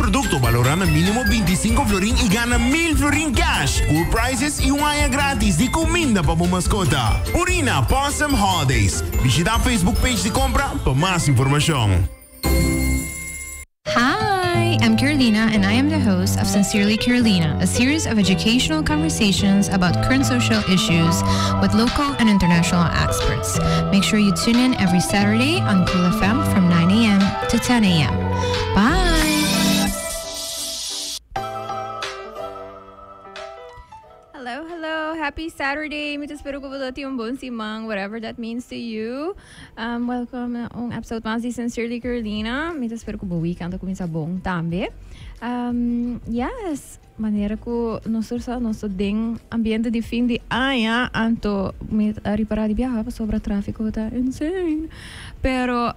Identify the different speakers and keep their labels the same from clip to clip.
Speaker 1: producto valora na minimo 25 florin y gana 1000 florin cash. Cool prizes y un aña gratis di cuminda pa bo mascota. Purina Possum Holidays. Bishita Facebook page di Compra pa mas informacion.
Speaker 2: Hi, I'm Carolina, and I am the host of Sincerely Carolina, a series of educational conversations about current social issues with local and international experts. Make sure you tune in every Saturday on Cool FM from 9 a.m. to 10 a.m. Bye!
Speaker 3: Hello, hello. Happy Saturday. Mi ta spera cu bo tin un bon siman, whatever that means to you. Welcome na un episode mas di Sincerely Carolina. Mi ta spera cu bo weekend a cuminsa bon tambe. Yes, manera cu nos tur sa, nos ta den ambiente di fin di aña, anto mi a ripara di biaha pasobra trafico ta insane. Pero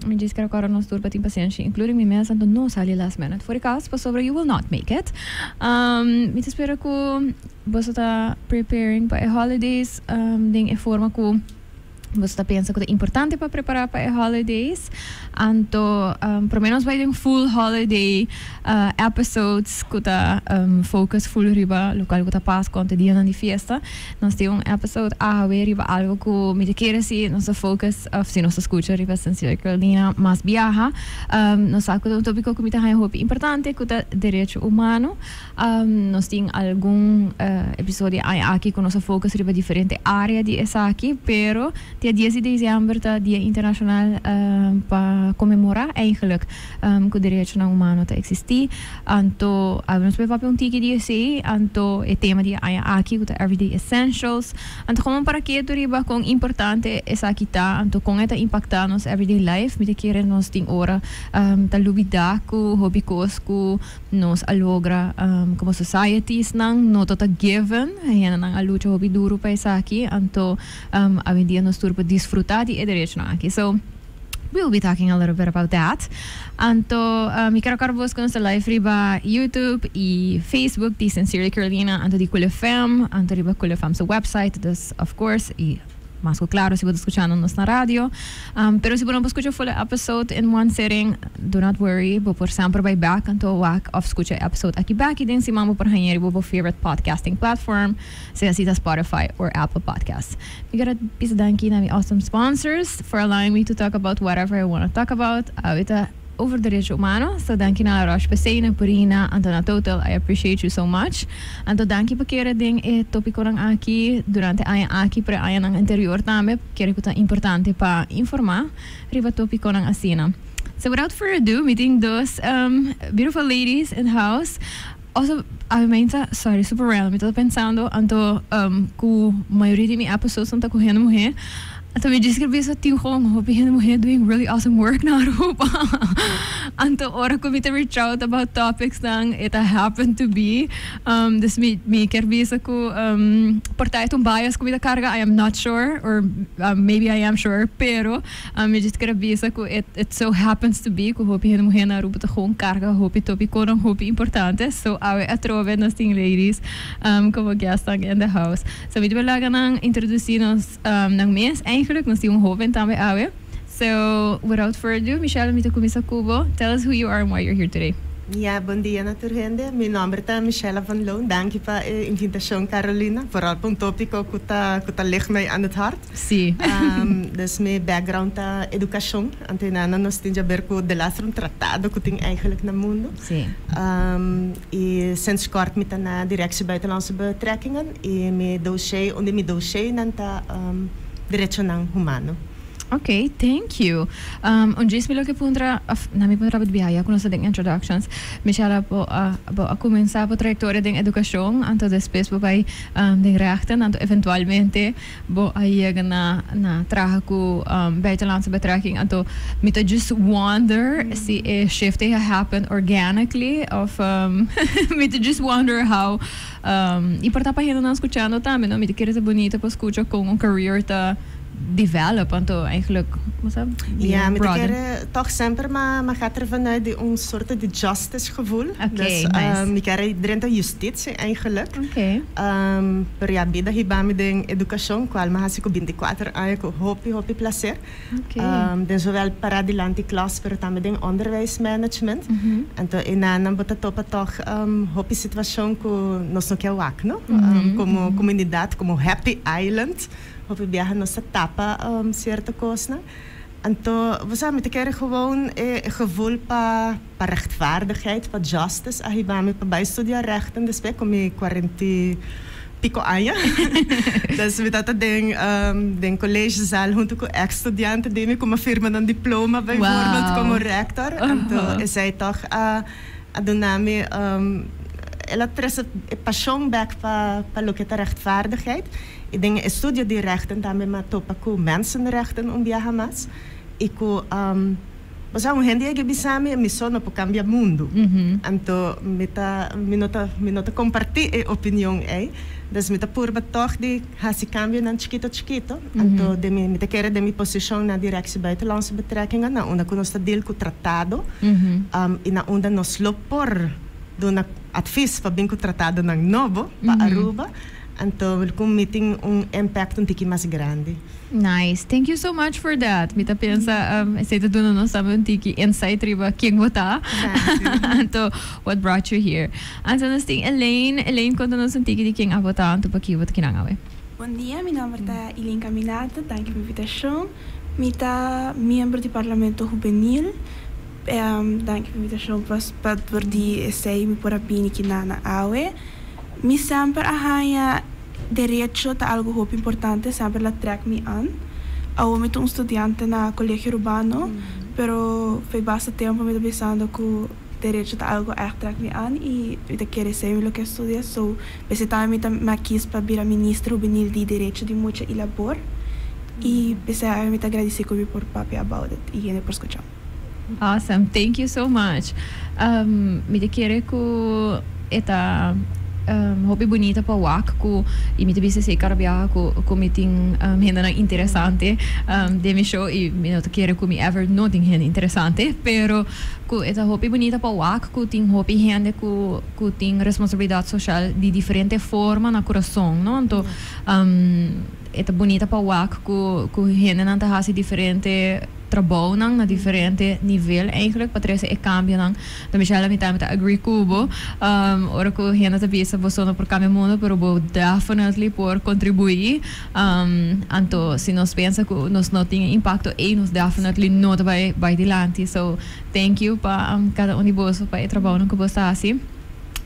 Speaker 3: mi djis kere kòrda nos tur pa tin pasenshi, including mi mes, anto no sali last minute for di kas pasobra you will not make it. Mi ta spera ku boso ta preparing pa e holidays den e forma ku boso ta pensa ku ta importante pa prepara pa e holidays. Anto prome nos bai den full holiday episodes ku ta focus full riba lokual ku ta Pasku anto dianan di fiesta. Nos tin un episode awe riba algo cu mi ta kere si nos ta focus of si nos ta scucha riba Sincere Carolina mas biaha. Nos sa cu ta un topico cu mi ta haña hopi importante cu ta derecho humano. Nos tin algun episodio aña aki cu nos a focus riba diferente area di esaki, pero dia dies di december ta dia internacional pa conmemora eigenlijk cu derechonan humano ta existi. Anto awe nos por papia un tiki di esei, anto e tema di e aña aki ku ta Everyday Essentials. Anto komo para ketu riba kon importante esaki ta, anto kon e ta impaktá nos everyday life, mi ta kere nos tin ora ta lubidá ku hopi kos ku nos a logra komo societiesnan no ta ta given, hendenan a lucha hopi duru pa esaki, anto awendia nos tur por disfrutá di e derechonan aki. So. We will be talking a little bit about that. Anto mi quiero acorda bos cu nos ta live riba YouTube y Facebook di Sincerely Carolina, anto di Cool FM, anto riba Cool FM su website, dus of course y mas cu claro si bo ta scuchando nos na radio. Pero si bo no por scucha full e episode in one sitting, do not worry, bo por semper bay back anto wak of scucha e episode aki bek y den siman bo por haña riba bo favorite podcasting platform, sea si ta Spotify or Apple Podcasts. Mi quiero bisa danki na mi awesome sponsors for allowing me to talk about whatever I wanna talk about. Awe ta over derecho humano, so danki na La Roche Posay, na Purina, anto na Total. I appreciate you so much. Anto danki pa kere den e topiconan aki durante aña aki pero e añanan anterior tambe. Kere cu ta importante pa informa riba topiconan asina. So without further ado, mi tin dos beautiful ladies in the house. Also, awe meinta, sorry, super random, mi tabata pensando anto cu mayoria di mi episodes nan ta cu hende muhe, anto mi djis bisa tin gewoon hopi hende muhe doing really awesome work na Aruba. Anto ora cu mi ta reach out about topics nan, it a happen to be. Dus mi mi kier bisa cu por ta e ta un bias cu mi ta carga, I am not sure, or maybe I am sure, pero Mi djis kere bisa ku it it so happens to be ku hopi hende muhé na Aruba ta gewoon karga hopi topikonan hopi importante. So awe atrobe nos tin ladies komo guestnan in the house. So mi ta por laga nan introdusí nos nan mes eigenlijk. Nos tin un hoben tambe awe. So without further ado Michelle mi ta kuminsá ku bo. Tell us who you are and why you're here today.
Speaker 4: Ya, bon dia na tur hende. Mi nomber ta Michella van Loon. Danki pa e invitacion Carolina. Vooral pa un topico cu ta cu ta lig mij aan het hart.
Speaker 3: Sí.
Speaker 4: Dus mi background ta educacion. Anto nana nos tin djaber cu de laatste un tratado cu tin eigenlijk na mundo.
Speaker 3: Sí.
Speaker 4: Y sinds kort mi ta na Directie Buitenlandse Betrekkingen y mi dossier, un di mi dossiernan ta derechonan humano.
Speaker 3: Ok, thank you. Un djis mi lo ke puntra, of na mi puntra bo di biaha ya ku nos ta den introductions. Michelle, bo a bo a kuminsá bo trayektoria den edukashon, anto despues bo bai den rechten, anto eventualmente bo a yega na na traha ku Buitenlandse Betrekking. Anto mi ta just wonder si e shift ei a happen organically of mi ta just wonder how i por ta pa hendenan skuchando tambe, no? Mi ta kere ta bunita pa skucha kon un career ta. develop, anto eigenlijk, hoe
Speaker 4: Ja, mi ta kere toch semper m'a gaat er vanuit di un soort di justice gevoel.
Speaker 3: Okay,
Speaker 4: dus
Speaker 3: nice.
Speaker 4: Mi kier drenta justitie eigenlijk. Pero ja, bida a hiba mi den educacion, cual m'a haci cu 24 aña cu hopi, hopi placer. Den zowel para dilanti klas, pero tambe den onderwijsmanagement. Anto, einan bo ta topa toch hopi situacion cu nos no kier wak, no? Como comunidad, como Happy Island, hopi biaha nos ta tapa cierto cosnan. Anto, bo sa, mi ta kere gewoon e gevoel pa rechtvaardigheid, pa justice, a hiba mi pa bay studia rechten despues cu mi 40 y pico aña. Dus mi tata den collegezaal hunto cu ex-studiante di mi cu m'a firma nan diploma bijvoorbeeld como rector. Anto, esey toch a duna mi el a trece e pasion back pa loke ta rechtvaardigheid. Y den estudio di rechten tambe m'a topa cu mensenrechten un biaha mas. Y cu bo sa, un hende a bisa mi, mi so no por cambia mundo. Anto, mi no ta comparti e opinion ey. Dus mi ta purba toch di haci cambionan chikito chikito. Anto, mi ta kere den mi posicion na Directie Buitenlandse Betrekkingen, na unda cu nos ta deal cu tratado. Y na unda nos lo por duna advies pa bin cu tratadonan nobo pa Aruba. Anto, cu mi tin un impact un tiki mas grandi.
Speaker 3: Nice. Thank you so much for that. Mi ta pensa, esey ta duna nos un tiki insight riba ken bo ta. Anto, what brought you here? Anto, nos tin Elaine. Elaine, conta nos un tiki di ken abo ta, anto pakico bo ta akinan awe.
Speaker 5: Bon dia, mi nomber ta Elaine Caminata, danki pa e invitacion. Mi ta miembro di Parlamento Hubenil. Danki pa e invitacion pa por di esey mi por a bini akinan awe. Mi semper a haña derecho ta algo hopi importante, semper el a trek mi aan. Awor mi ta un studiante na Colegio Urbano, pero for basta tempo mi ta pensando cu derecho ta algo echt trek mi aan y mi ta kere esey mi lo kier studia. So, pesey tambe mi ta m'a kies pa bira minister hubenil di Derecho di Mucha y Labor. Y pesey mi ta agradeci cu mi por papia about it y hende por scucha.
Speaker 3: Awesome. Thank you so much. Mi ta kere cu e ta hopi bunita pa wak cu y mi ta bisa esey cada biaha cu mi tin hendenan interesante den mi show y mi no ta kere cu mi ever no tin hende interesante, pero cu e ta hopi bunita pa wak cu tin hopi hende cu tin responsabilidad social di diferente forma na curason, no? Anto e ta bunita pa wak cu hendenan ta haci diferente trabounan na diferente nivel eigenlijk pa trece e cambionan. Da Michelle, mi tambe ta agree cu bo. Ora cu hende ta bisa bo no por cambia mundo, pero bo definitely por contribui. Anto si nos pensa cu nos no tin impacto ey, nos definitely no ta bay dilanti. So thank you pa cada un di boso pa e trabounan cu bo ta haci.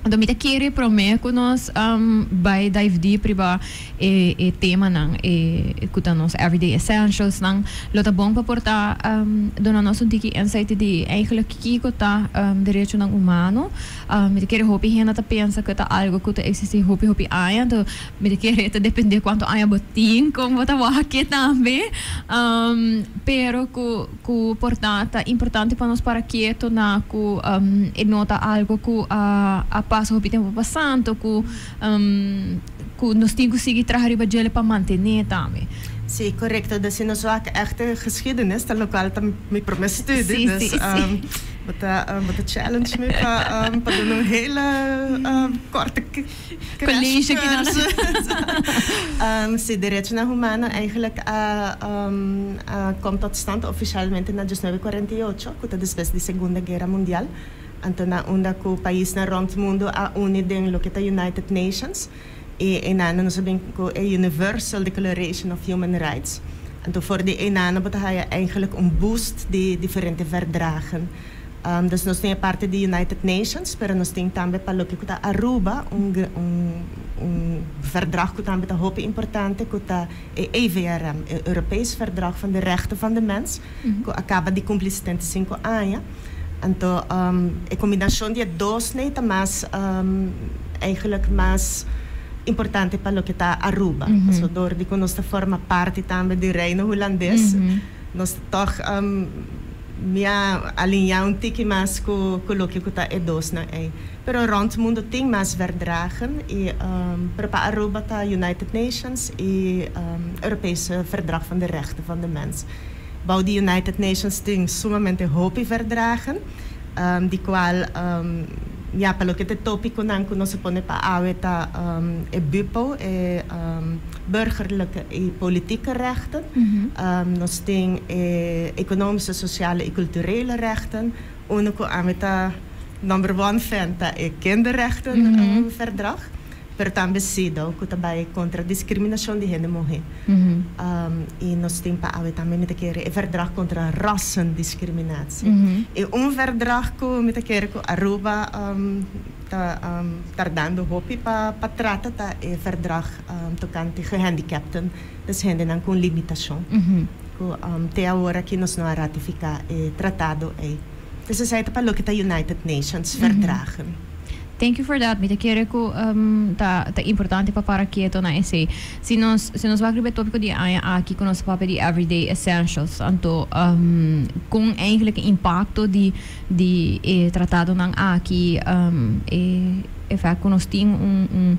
Speaker 3: Anto mi ta kere prome cu nos bay dive deep riba e temanan e cu ta nos everyday essentials nan, lo ta bon pa por ta duna nos un tiki insight di eigenlijk kico ta derechonan humano. Mi ta kere hopi hende ta pensa cu ta algo cu ta existi hopi hopi aña, anto mi ta kere ta depende cuanto aña bo tin con bo ta wak tambe, pero cu por ta importante pa nos para keto na cu e no ta algo cu a pasa hopi tempo pasando cu nos tin cu sigui traha riba djele pa mantene tambe.
Speaker 4: Si, correcto. Dus si nos wak echt de geschiedenis, ta locual ta mi prome studie. Dus bo ta challenge mi pa doen un hele korte
Speaker 3: college
Speaker 4: cursus. Si, derechonan humano eigenlijk komt tot stand oficialmente na 1948, cu ta despues di Segunda Guera Mundial. Anto na unda cu paisnan rond mundo a uni den loke ta United Nations. Y einan nos a bin cu e Universal Declaration of Human Rights. Anto for di einan bo ta haya eigenlijk un boost di diferente verdragen. Dus nos tin parte di United Nations, pero nos tin tambe pa loke ta Aruba un verdrag cu tambe ta hopi importante, cu ta e EVRM, e Europees Verdrag van de Rechten van de Mens, cu a caba di cumpli 75 aña. Anto, e combinacion di dos nee ta mas eigenlijk mas importante pa loke ta Aruba. So, door di cu nos ta forma parte tambe di Reino Hulandes, nos toch Mi a alinea un tiki mas cu loke cu ta e dosnan ey. Pero rond mundo tin mas verdragen y pero pa Aruba ta United Nations y Europese Verdrag van de Rechten van de Mens. Bou di United Nations tin sumamente hopi verdragen di cual ya pa loke ta e topiconan cu nos a pone pa awe ta e BUPO, e Burgerlijke y Politieke Rechten. Nos tin e Economische, Sociale y Culturele Rechten. Uno cu ami ta number one fan ta e Kinderrechten Verdrag, pero tambe CEDAW cu ta bay contra discriminacion di hende muhe. Y nos tin pa awe tambe mi ta kere e Verdrag contra Rassendiscriminatie. E un verdrag cu mi ta kere cu Aruba ta tardando hopi pa trata ta e verdrag tocante gehandicapten, dus hendenan cu un limitacion. Cu te awor aki nos no a ratifica e tratado ey. Dus esey ta pa loke ta United Nations verdragen.
Speaker 3: Thank you for that. Mi ta kere cu ta importante pa para keto na esey. Si nos si nos wak riba e topico di e aña aki cu nos ta papia di everyday essentials, anto con eigenlijk e impacto di di e tratadonan aki, e e fact cu nos tin un un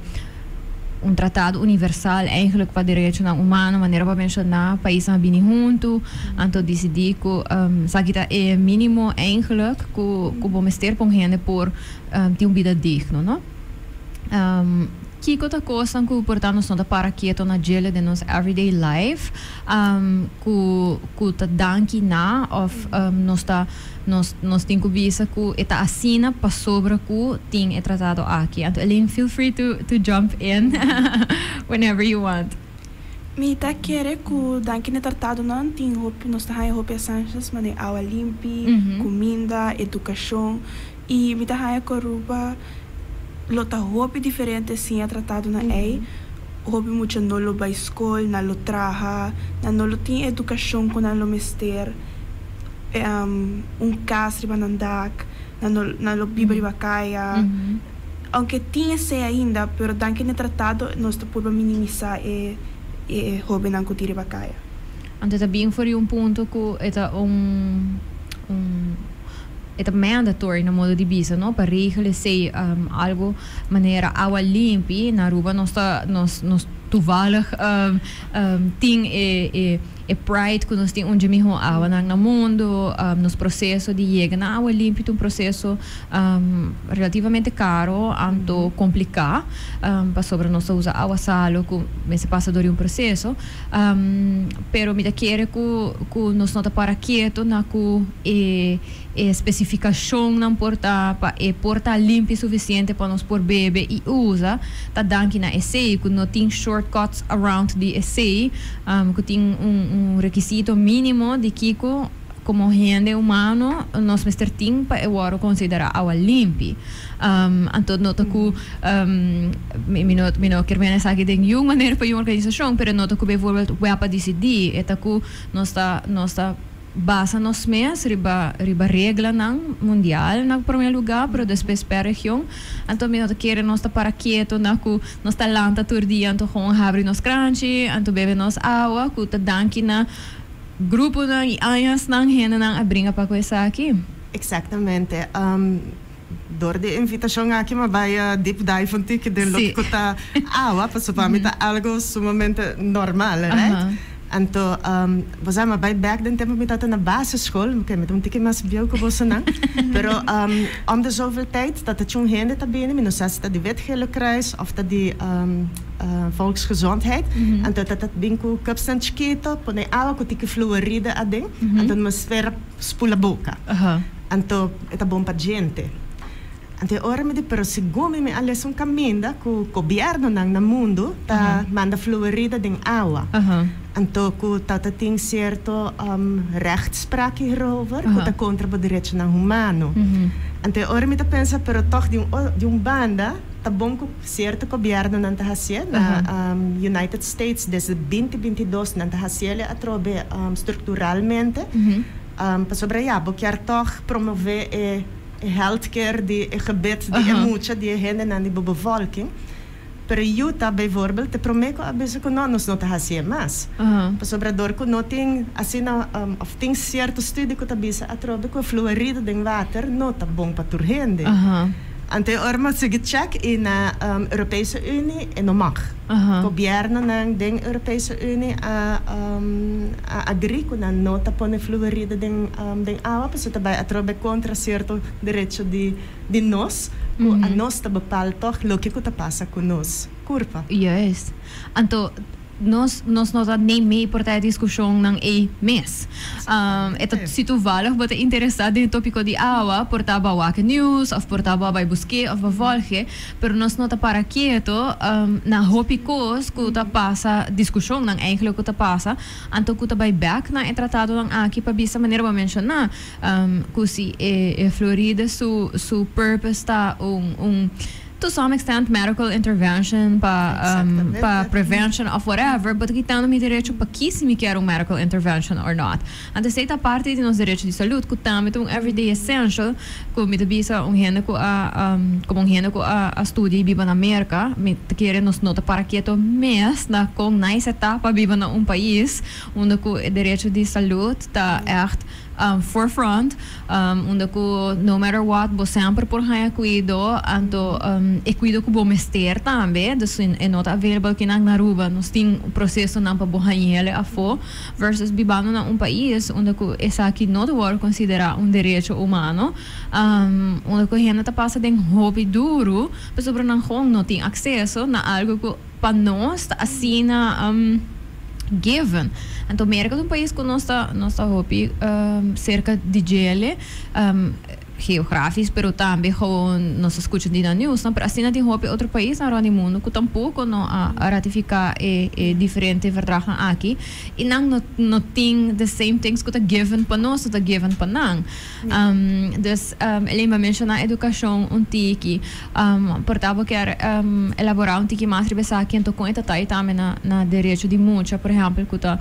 Speaker 3: un tratado universal eigenlijk pa derechonan humano, manera bo a menciona, paisnan a bini hunto, anto dicidi cu esaki ta e minimo eigenlijk cu cu bo mester pa un hende por tin un bida digno, no? Kiko ta kosnan ku por ta nos no ta para keto na djele den nos everyday life ku ku ta danki na òf nos ta nos nos tin ku bisa ku e ta asina pasobra ku tin e tratado aki? Anto Elaine feel free to to jump in whenever you want.
Speaker 5: Mi ta kere ku danki na e tratadonan tin hopi nos ta haña hopi essentials manera awa limpi, kuminda, edukashon i mi ta haña ku Aruba lo ta hopi diferente sin e tratadonan ei. Hopi mucha no lo bai skol, nan lo traha, nan no lo tin e edukashon ku nan lo mester, un kas riba nan dak, nan no nan lo biba riba kaya. Aunke tin esei ainda, pero danki na e tratado nos ta purba minimisa e e hobennan ku tin riba kaya.
Speaker 3: Anto e ta bin for di un punto ku e ta un un e ta mandatory na modo di bisa no pa regel esei algo manera awa limpi na Aruba nos ta nos nos toevallig tin e e E pride ku nos tin un dje mihó awanan na mundu, nos proseso di yega na awa limpi ta un proseso relativamente karo anto kompliká, pasobra nos ta usa awa salu ku mester pasa dor di un proseso. Pero mi ta kere ku ku nos no ta para ketu na ku e E spesifikashonnan por ta pa e por ta limpi sufisiente pa nos por bebe i usa. Ta danki na esei ku no tin shortcuts around di esei, ku tin un rekisito mínimo di kiko komo hende humano nos mester tin pa e wòrdu konsiderá awa limpi. Anto no ta ku mi no mi no kier mena esaki den niun manera pa niun organisashon, pero no ta ku bijvoorbeeld web a disidí, e ta ku nos ta nos ta. Basa nos mes riba riba reglanan mundial na prome luga, pero despues per region. Anto mi no ta kere nos ta para keto na ku nos ta lanta tur dia anto gewoon habri nos kranchi, anto bebe nos awa ku ta danki na gruponan i añasnan hendenan a bringa pa ku esaki.
Speaker 4: Exactamente. Dor di e invitacion aki mi a bai deep dive un tiki den loke cu ta awa, pasobra pa mi ta algo sumamente normal, right? Anto, bo sa, mi a bai bek den tempo mi tabata na basisschool, oke, mi ta un tiki mas bieu cu bosonan, pero om de zoveel tijd ta ta tjun hende ta bini, mi no sa si ta di Wit Gele Kruis of ta di Volksgezondheid, anto ta ta bin cu cupsnan chikito, pone awa cu tiki fluoride aden, anto mi mester spula boca. Anto e ta bon pa djente. Anto e ora mi di, pero segun mi mi a lesa un kaminda ku gobièrnunan na mundu ta manda fluorida den awa. Anto ku ta ta tin sierto rechtspraak hierover ku ta kontra bo derechonan humano. Anto e ora mi ta pensa, pero tòg di un di un banda ta bon ku sierto gobièrnunan ta hasié. Na United States desde binti 22 nan ta hasié atrobe strukturalmente. Pasobra ya, bo kier tòg promové e healthcare di e gebed di e mucha, di e hendenan di bo bevolking. Pero Utah bijvoorbeeld, ta prome cu a bisa cu no, nos no ta haci'e mas. Pasobra door cu no tin asina, of tin cierto studie cu ta bisa atrobe cu e fluoride den water no ta bon pa tur hende. Anto e ora mi a sigui check y na Europese Unie e no mag. Gobiernonan den Europese Unie a a agree cu nan no ta pone fluoride den den awa pasobra ta bay atrobe contra cierto derecho di di nos cu a nos ta bepaal toch loke cu ta pasa cu nos curpa.
Speaker 3: Juist. Anto nos nos no ta nei mee por ta e discusionnan ey mes. E ta si toevallig bo ta interesa den e topico di awa por ta bo a wak e nieuws of por ta bo a bay buske of bo a volge pero nos no ta para keto na hopi cos cu ta pasa discusionnan eigenlijk cu ta pasa anto cu ta bay bek na e tratadonan aki pa bisa manera bo a menciona Cu si e fluoride su su purpose ta un un to some extent medical intervention pa pa prevention of whatever, bo ta kitando mi derecho pa ki si mi kier un medical intervention or not. Anto esey ta parti di nos derecho di salud cu tambe ta un everyday essential cu mi ta bisa un hende cu a como un hende cu a a studia y biba na Merca, mi ta kere nos no ta para keto mes na con nice e ta pa biba na un pais unda cu e derecho di salud ta echt forefront, unda cu no matter what bo semper por haña cuido, anto e cuido cu bo mester tambe, dus e no ta available kinan na Aruba, nos tin procesonan pa bo hañele afo, versus bibando na un pais unda cu esaki no ta worde considera un derecho humano, unda cu hende ta pasa den hopi duru pasobra nan gewoon no tin acceso na algo cu pa nos ta asina given. Anto Merca ta un pais cu nos ta nos ta hopi cerca di djele geografisch pero tambe gewoon nos ta scucha di na nieuws no pero asina tin hopi otro paisnan rond di mundo cu tampoco no a ratifica e e diferente verdragnan aki y nan no no tin the same things cu ta given pa nos no ta given pa nan. Dus Elaine bo a menciona educacion un tiki. Por ta bo kier elabora un tiki mas riba esaki anto con e ta tai tambe na na derecho di mucha por ehempel cu ta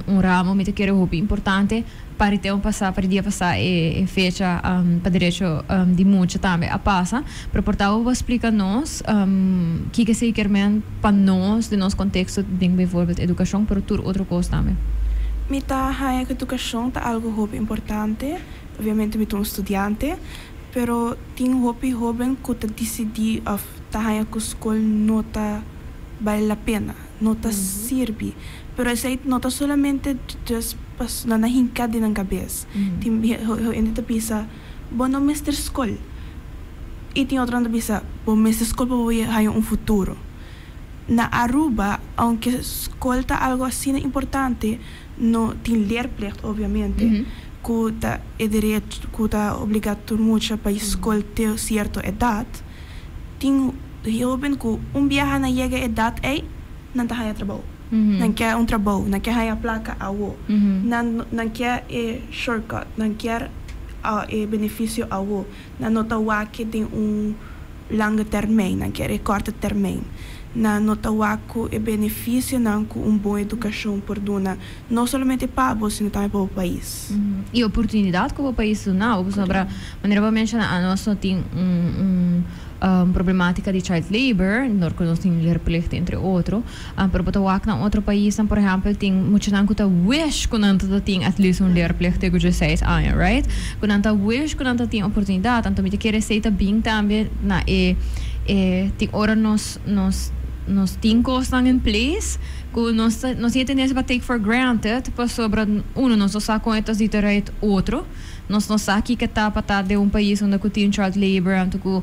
Speaker 3: un ramo mi ta kere hopi importante pa ri tempo pasa pa ri dia pasa e fecha pa derecho di mucha tambe a pasa pero por ta bo por splica nos kiko esey kier men pa nos den nos contexto den bijvoorbeeld educacion pero tur otro cos tambe.
Speaker 5: Mi ta haña cu educacion ta algo hopi importante, obviamente mi ta un studiante, pero tin hopi hoben cu ta dicidi of ta haña cu scol no ta bale la pena, no ta sirbi. Pero esey no ta solamente just pasobra nan a hinca den nan cabes. Tin hende ta bisa, bo no mester scol. Y tin otronan ta bisa, bo mester scol pa bo haña un futuro. Na Aruba, aunke scol ta algo asina importante, no tin leerplicht obviamente, cu ta e derecho cu ta obliga tur mucha pa y scol te cierto edad. Tin hoben cu un biaha nan yega e edad ey, nan ta haya trabou. Nan kier un trabou, nan kier haya placa awo. Nan nan kier e shortcut, nan kier e beneficio awo. Nan no ta wak den un lange termijn, nan kier e korte termijn. Nan no ta wak ku e benefisionan ku un bon edukashon por duna, no solamente pa bo, sino tambe pa bo pais.
Speaker 3: I oportunidat ku bo pais duna bo, pasobra manera bo a menshona anos no tin un un problematica di child labor, dor ku nos tin leerplicht entre otro, pero bo ta wak na otro paisnan, por ehèmpel, tin muchanan ku ta wish ku nan ta tin at least un leerplicht te ku dieseis aña, right? Ku nan ta wish ku nan ta tin oportunidat, anto mi ta kere esei ta bin tambe na e e tin ora nos nos nos tin kosnan in place ku nos ta nos tin e tendensia pa take for granted pasobra uno nos no sa kon e ta zita right otro. Nos no sa kiko ta pa ta den un pais unda ku tin child labor anto ku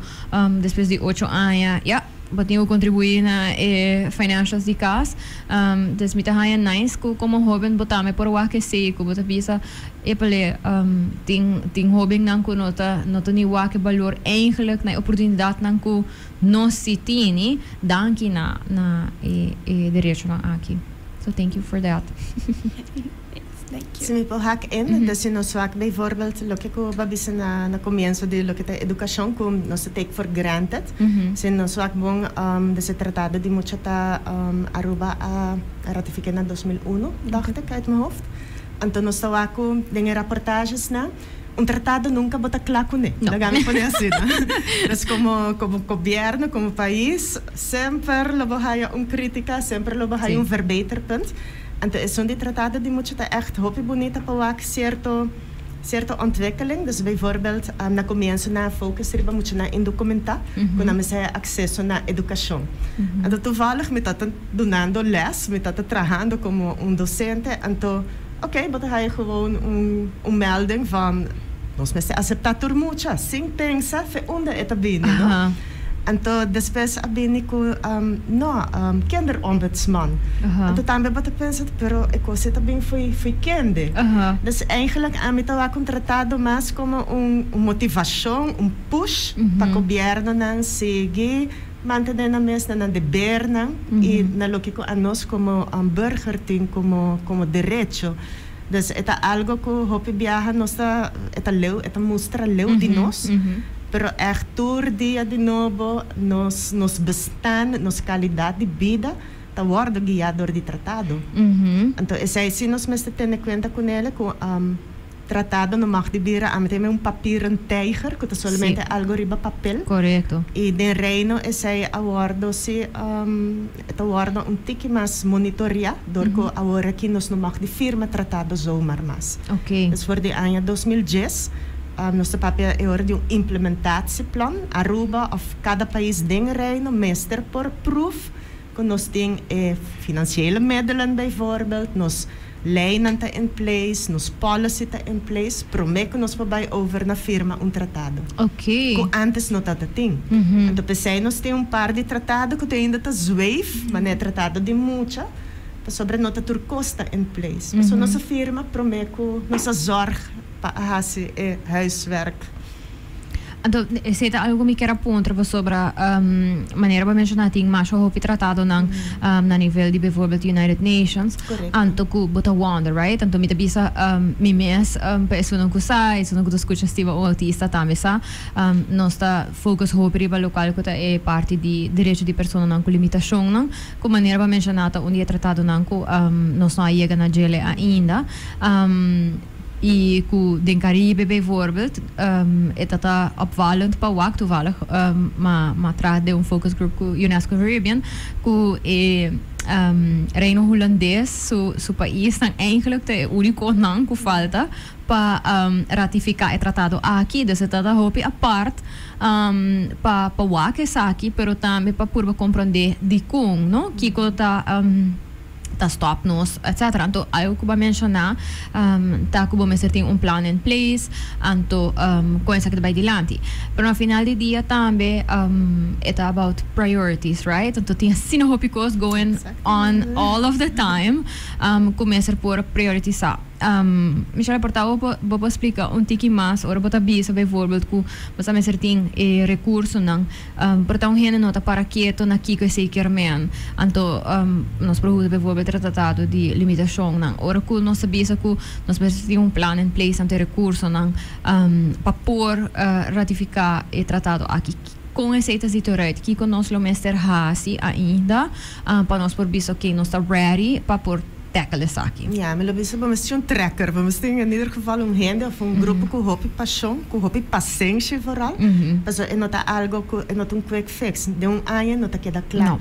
Speaker 3: despues di ocho aña ya bo tin ku kontribuí na e financials di kas. Dus mi ta haña nice ku komo hoben bo tambe por wak esei ku bo ta bisa epale tin tin hobennan ku no ta no ta ni wak e balor eigenlijk na e oportunidatnan ku nos si tini danki na na e e derechonan aki. So thank you for that.
Speaker 4: Si mi por hak in, dus si nos wak bijvoorbeeld loke ku bo a bisa na na komienso di loke ta edukashon ku nos ta take for granted, si nos wak bon dus e tratado di mucha ta Aruba a ratifiké na 2001 dacht ik uit mijn hoofd, anto nos ta wak ku den e raportagesnan. Un tratado nunca bo ta cla cune.
Speaker 3: No.
Speaker 4: Laga mi pone asina. Dus como gobierno, como pais, semper lo bo haya un critica, semper lo bo haya un verbeterpunt. Anto esun di tratado di mucha ta echt hopi bunita pa wak cierto cierto ontwikkeling. Dus bijvoorbeeld na comienzo nan a focus riba muchanan indocumenta, cu nan mester haya acceso na educacion. Anto toevallig mi ta ta dunando les, mi ta ta trahando como un docente, anto ok, bo ta haya gewoon un melding van nos mester acepta tur mucha sin pensa fe unda e ta bini, no? Anto despues a bini cu no, kinderombudsman. Anto tambe bo ta pensa, pero e cos e ta bin fo'i fo'i kende. Dus eigenlijk ami ta wak un tratado mas como un motivacion, un push pa gobiernonan sigui mantene nan mes na nan debernan y na loke cu anos como burger tin como como derecho. Dus e ta algo cu hopi biaha nos ta, e ta leu, e ta mustra leu di nos, pero echt tur dia di nobo nos nos bestaan, nos calidad di bida ta wordo guia door di tratado. Anto esey si nos mester tene cuenta cunele cu Tratado no mag di bira ami ta yama un papieren tijger cu ta solamente algo riba papel. Y den Reino esey a wordo si e ta wordo un tiki mas monitorea door cu awor aki nos no mag di firma tratado zomaar mas. Dus for di aña 2010 nos ta papia e ora di un implementatieplan. Aruba of cada pais den Reino mester por proof cu nos tin e financiële middelen bijvoorbeeld, nos Leinan ta in place, nos policy ta in place prome ku nos por bai over na firma un tratado. Ku antes no tabata tin. Anto p'esei nos tin un par di tratado ku te ainda ta zweef, manera tratado di mucha, pasobra no ta tur kos ta in place. Pasobra nos a firma prome ku nos a zorg pa a hasi e huiswerk.
Speaker 3: Anto, esei ta algu ku mi kier a puntra pasobra manera bo a menshoná tin masha hopi tratadonan na nivel di bijvoorbeeld United Nations. Anto ku bo ta wonder, right? Anto mi ta bisa mi mes pa esunnan ku sa, esunnan ku ta skucha stima un autista tambe sa, nos ta focus hopi riba lokual ku ta e parti di derecho di personanan ku limitashonnan, ku manera bo a menshoná ta un di e tratadonan ku nos no a yega na djele ainda. I ku den Caribe bijvoorbeeld e ta ta opvallend pa wak, toevallig m'a traha den un focus group ku UNESCO Caribbean, ku e Reino Hulandes su su paisnan eigenlijk ta e únikonan ku falta pa ratifiká e tratado aki. Dus e ta ta hopi apart pa pa wak esaki, pero tambe pa purba komprondé dikon, no? Kiko ta. Ta stop nos etc. Anto algo cu bo a menciona ta cu bo mester tin un plan in place anto con esaki ta bay dilanti. Pero na final di dia tambe e ta about priorities, right? Anto tin asina hopi cos going on all of the time cu mester por prioritisa. Michelle, por ta bo bo por splica un tiki mas ora bo ta bisa bijvoorbeeld cu bo sa mester tin e recursonan, por ta un hende no ta para keto na kico esey kier men. Anto nos por usa bijvoorbeeld e tratado di limitacionnan. Ora cu nos ta bisa cu nos mester tin un plan in place anto e recursonan pa por ratifica e tratado aki, con esey ta zito eruit? Kico nos lo mester haci ainda pa nos por bisa ok nos ta ready pa por tackle esaki?
Speaker 4: Ja, mi lo bisa bo mester un trekker, bo mester in ieder geval un hende of un grupo cu hopi pasion, cu hopi pasenshi vooral, pasobra e no ta algo cu, e no ta un quick fix, den un aña no ta keda cla.
Speaker 3: No.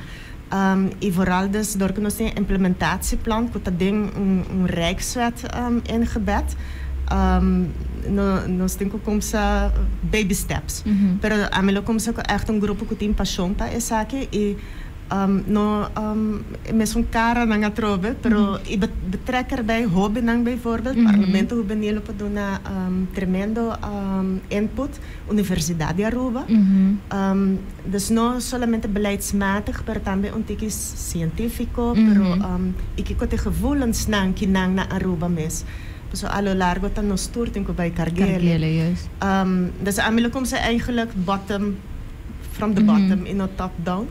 Speaker 4: Y vooral dus door cu nos tin e implementatieplan cu ta den un rijkswet ingebed, no, nos tin cu cumsa baby steps. Pero ami lo cumsa cu echt un grupo cu tin pasion pa esaki y No e mesun karanan atrobe, pero i betrek erbij hobennan bijvoorbeeld. Parlamento Hubenil lo por duna tremendo input, Universidad di Aruba. Dus no solamente beleidsmatig, pero tambe un tiki cientifico, pero i kiko ta e gevoelensnan kinan na Aruba mes. Pasobra a lo largo ta nos tur tin ku bai karg'e. Dus ami lo kumsa eigenlijk bottom. From the bottom y no top down.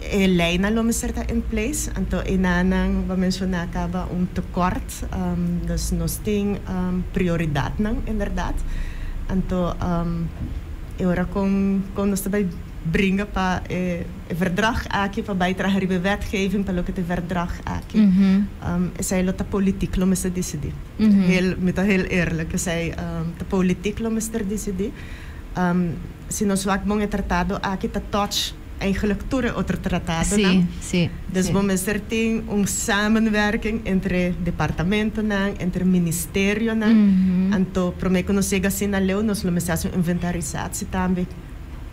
Speaker 4: E leynan lo mester ta in place. Anto enanan bo a menciona caba un tekort. Dus nos tin prioridadnan inderdaad. Anto e ora con con nos ta bay bringa pa e verdrag aki, pa bay traha riba e wetgeving pa loke ta e verdrag aki. Esey lo ta politiek lo mester dicidi. Heel, mi ta heel eerlijk, esey ta politiek lo mester dicidi. Si nos wak bon e tratado aki ta touch eigenlijk tur e otro tratadonan. Dus bo mester tin un samenwerking entre departamentonan, entre ministerionan. Anto prome ku nos yega asina leu nos lo mester hasi un inventarisatie tambe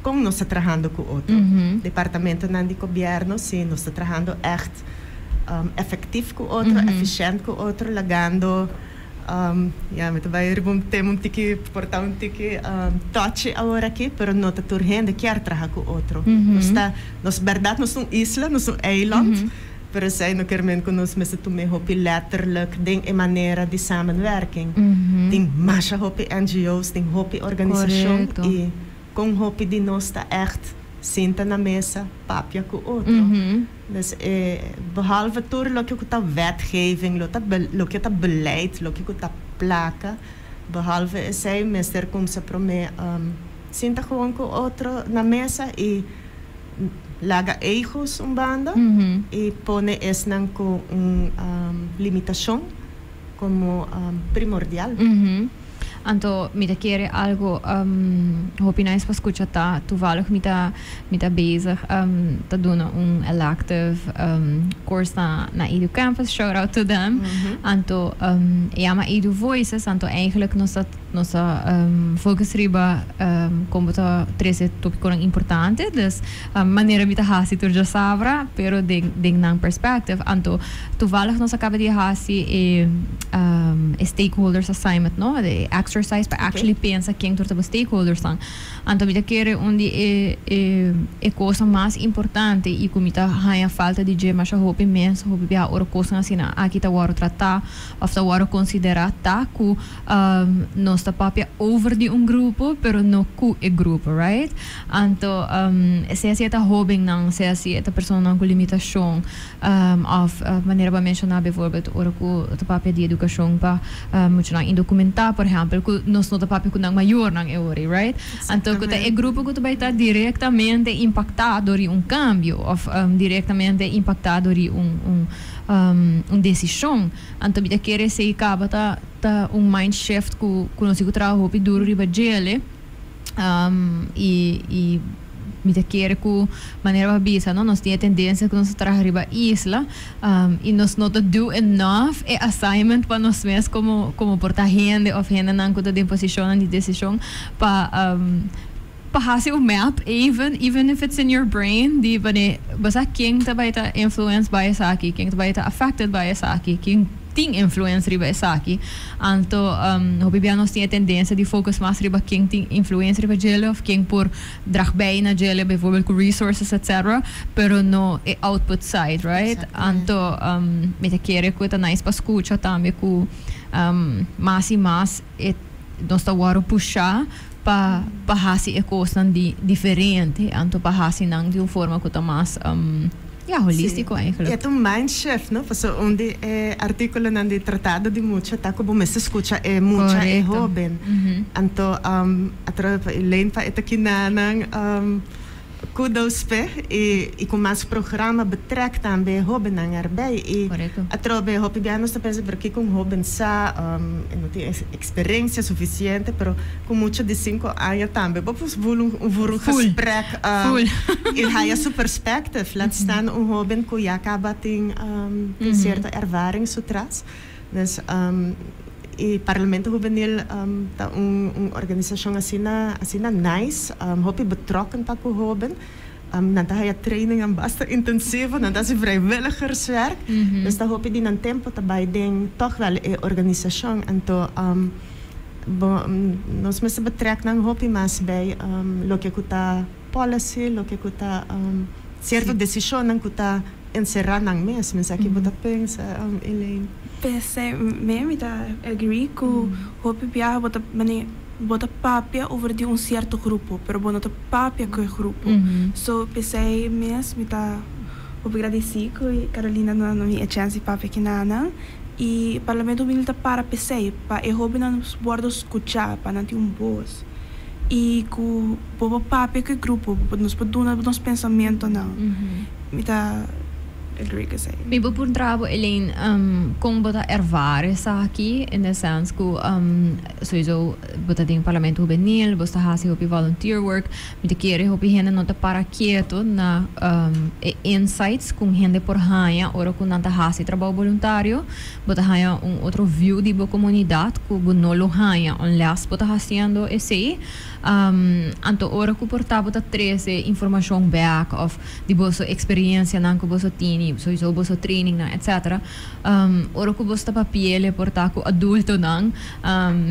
Speaker 4: kon nos ta trahando ku otro departamentonan di gobièrnu, si nos ta trahando ègt efektief ku otro, efishènt ku otro, lagando. Ya, mi ta bai riba un tema un tiki, por ta un tiki touchy awor aki, pero no ta tur hende kier traha ku otro. Nos ta, nos bèrdat nos ta un isla, nos ta un eiland, pero esei no kier men ku nos mester tum'é hopi letterlijk den e manera di samenwerking. Tin masha hopi NGO's, tin hopi organisashon i kon hopi di nos ta ègt sinta na mesa papia ku otro. Dus e behalve tur loke ku ta wetgeving, lo ta loke ta beleid, loke ku ta plaka, behalve esei mester kumsa prome sinta gewoon ku otro na mesa i laga egos un banda i pone esnan ku un limitashon komo primordial.
Speaker 3: Anto mi ta kere algo hopi nice pa scucha ta toevallig mi ta mi ta bezig ta duna un elective course na na Edu Campus shout out to them anto e yama Edu Voices anto eigenlijk nos ta nos ta focus riba con bo ta trece topiconan importante dus manera mi ta haci tur djasabra pero den den nan perspective anto toevallig nos a caba di haci e e stakeholders assignment no, e exercise pa actually pensa ken tur ta bo stakeholders nan. Anto mi ta kere un di e e e cosnan mas importante y cu mi ta haña falta di dje masha hopi mes hopi biaha ora cosnan asina aki ta wòrdu tratá of ta wòrdu considerá ta cu nos ta papia over di un grupo pero no cu e grupo, right? Anto sea si e ta hobennan sea si e ta personanan cu limitacion Òf manera bo a menshoná bijvoorbeeld ora ku ta papia di edukashon pa muchanan indokumentá por ehèmpel ku nos no ta papia ku nan mayornan e ora ei, right? Anto ku ta e grupo ku ta bai ta direktamente impaktá dor di un kambio òf direktamente impaktá dor di un un un desishon. Anto mi ta kere esei kaba ta ta un mind shift ku ku nos tin ku traha hopi duru riba djele. I i mi ta kere ku manera bo a bisa no nos tin e tendensia ku nos ta traha riba isla i nos no ta do enough e assignment pa nos mes komo komo por ta hende òf hendenan ku ta den posishonnan di desishon pa pa hasi un map even even if it's in your brain di manera bo sa ken ta bai ta influence by esaki ken ta bai ta affected by esaki ken tin influence riba esaki. Anto hopi bia nos tin e tendencia di focus mas riba ken tin influencia riba djele of ken por drag bij na djele bijvoorbeeld cu resources etc. Pero no e output side, right? Anto mi ta kere cu ta nice pa scucha tambe cu mas y mas e nos ta worde pusha pa pa haci e cosnan di diferente, anto pa haci nan di un forma cu ta mas ya holistico eigenlijk.
Speaker 4: E ta un mind shift, no? Pasobra un di e articulonan di Tratado di Mucha ta cu bo mester scucha e mucha, e hoben. Anto atrobe pa Elaine pa e ta kinanan kudos p'e i ku mas programa betrek tambe e hobennan erbij. I atrobe hopi bia nos ta pensa pero kiko un hoben sa, e no tin eksperensia sufisiente, pero ku mucha di sinku aña tambe bo por voel un voer un gesprek i haya su perspective. Laat staan un hoben ku ya kaba tin tin sierto ervaring su tras. Dus e Parlamento Hubenil ta un un organisashon asina asina nice, hopi betrokken pa ku hoben. Nan ta haya trainingan basta intensivo, nan ta hasi vrijwilligerswerk. Dus ta hopi di nan tempo ta bai den tòg wèl e organisashon. Anto bo nos mester betrek nan hopi mas bij loke ku ta policy, loke ku ta sierto desishonnan ku ta enserá nan mes. Mi sa ki bo ta pensa, Elaine.
Speaker 5: P'esei mi ta agree ku hopi biaha bo ta mane bo ta papia over di un sierto grupo, pero bo no ta papia ku e grupo. So p'esei mes mi ta hopi gradisí ku Carolina a duna mi e chèns di papia kinanan. I Parlamento Hubenil ta para p'esei, pa e hóbennan wòrdu skuchá, pa nan tin un bos. Y cu bo por papia cu e grupo, nos por duna nos pensamentonan. Mi ta agree cu esey.
Speaker 3: Mi por puntra bo, Elaine, con bo ta ervara esaki, in the sense cu sowieso bo ta den Parlamento Hubenil, bo ta haci hopi volunteer work, mi ta kere hopi hende no ta para keto na e insights cu hende por haya ora cu nan ta haci trabou voluntario. Bo ta haya un otro view di bo comunidad cu bo no lo haya unless bo ta haciendo esey. Anto ora cu por ta bo ta trece informacion bek of di boso experiencianan cu boso tini, sowieso boso trainingnan, etc. Ora cu boso ta papiele por ta cu adultonan,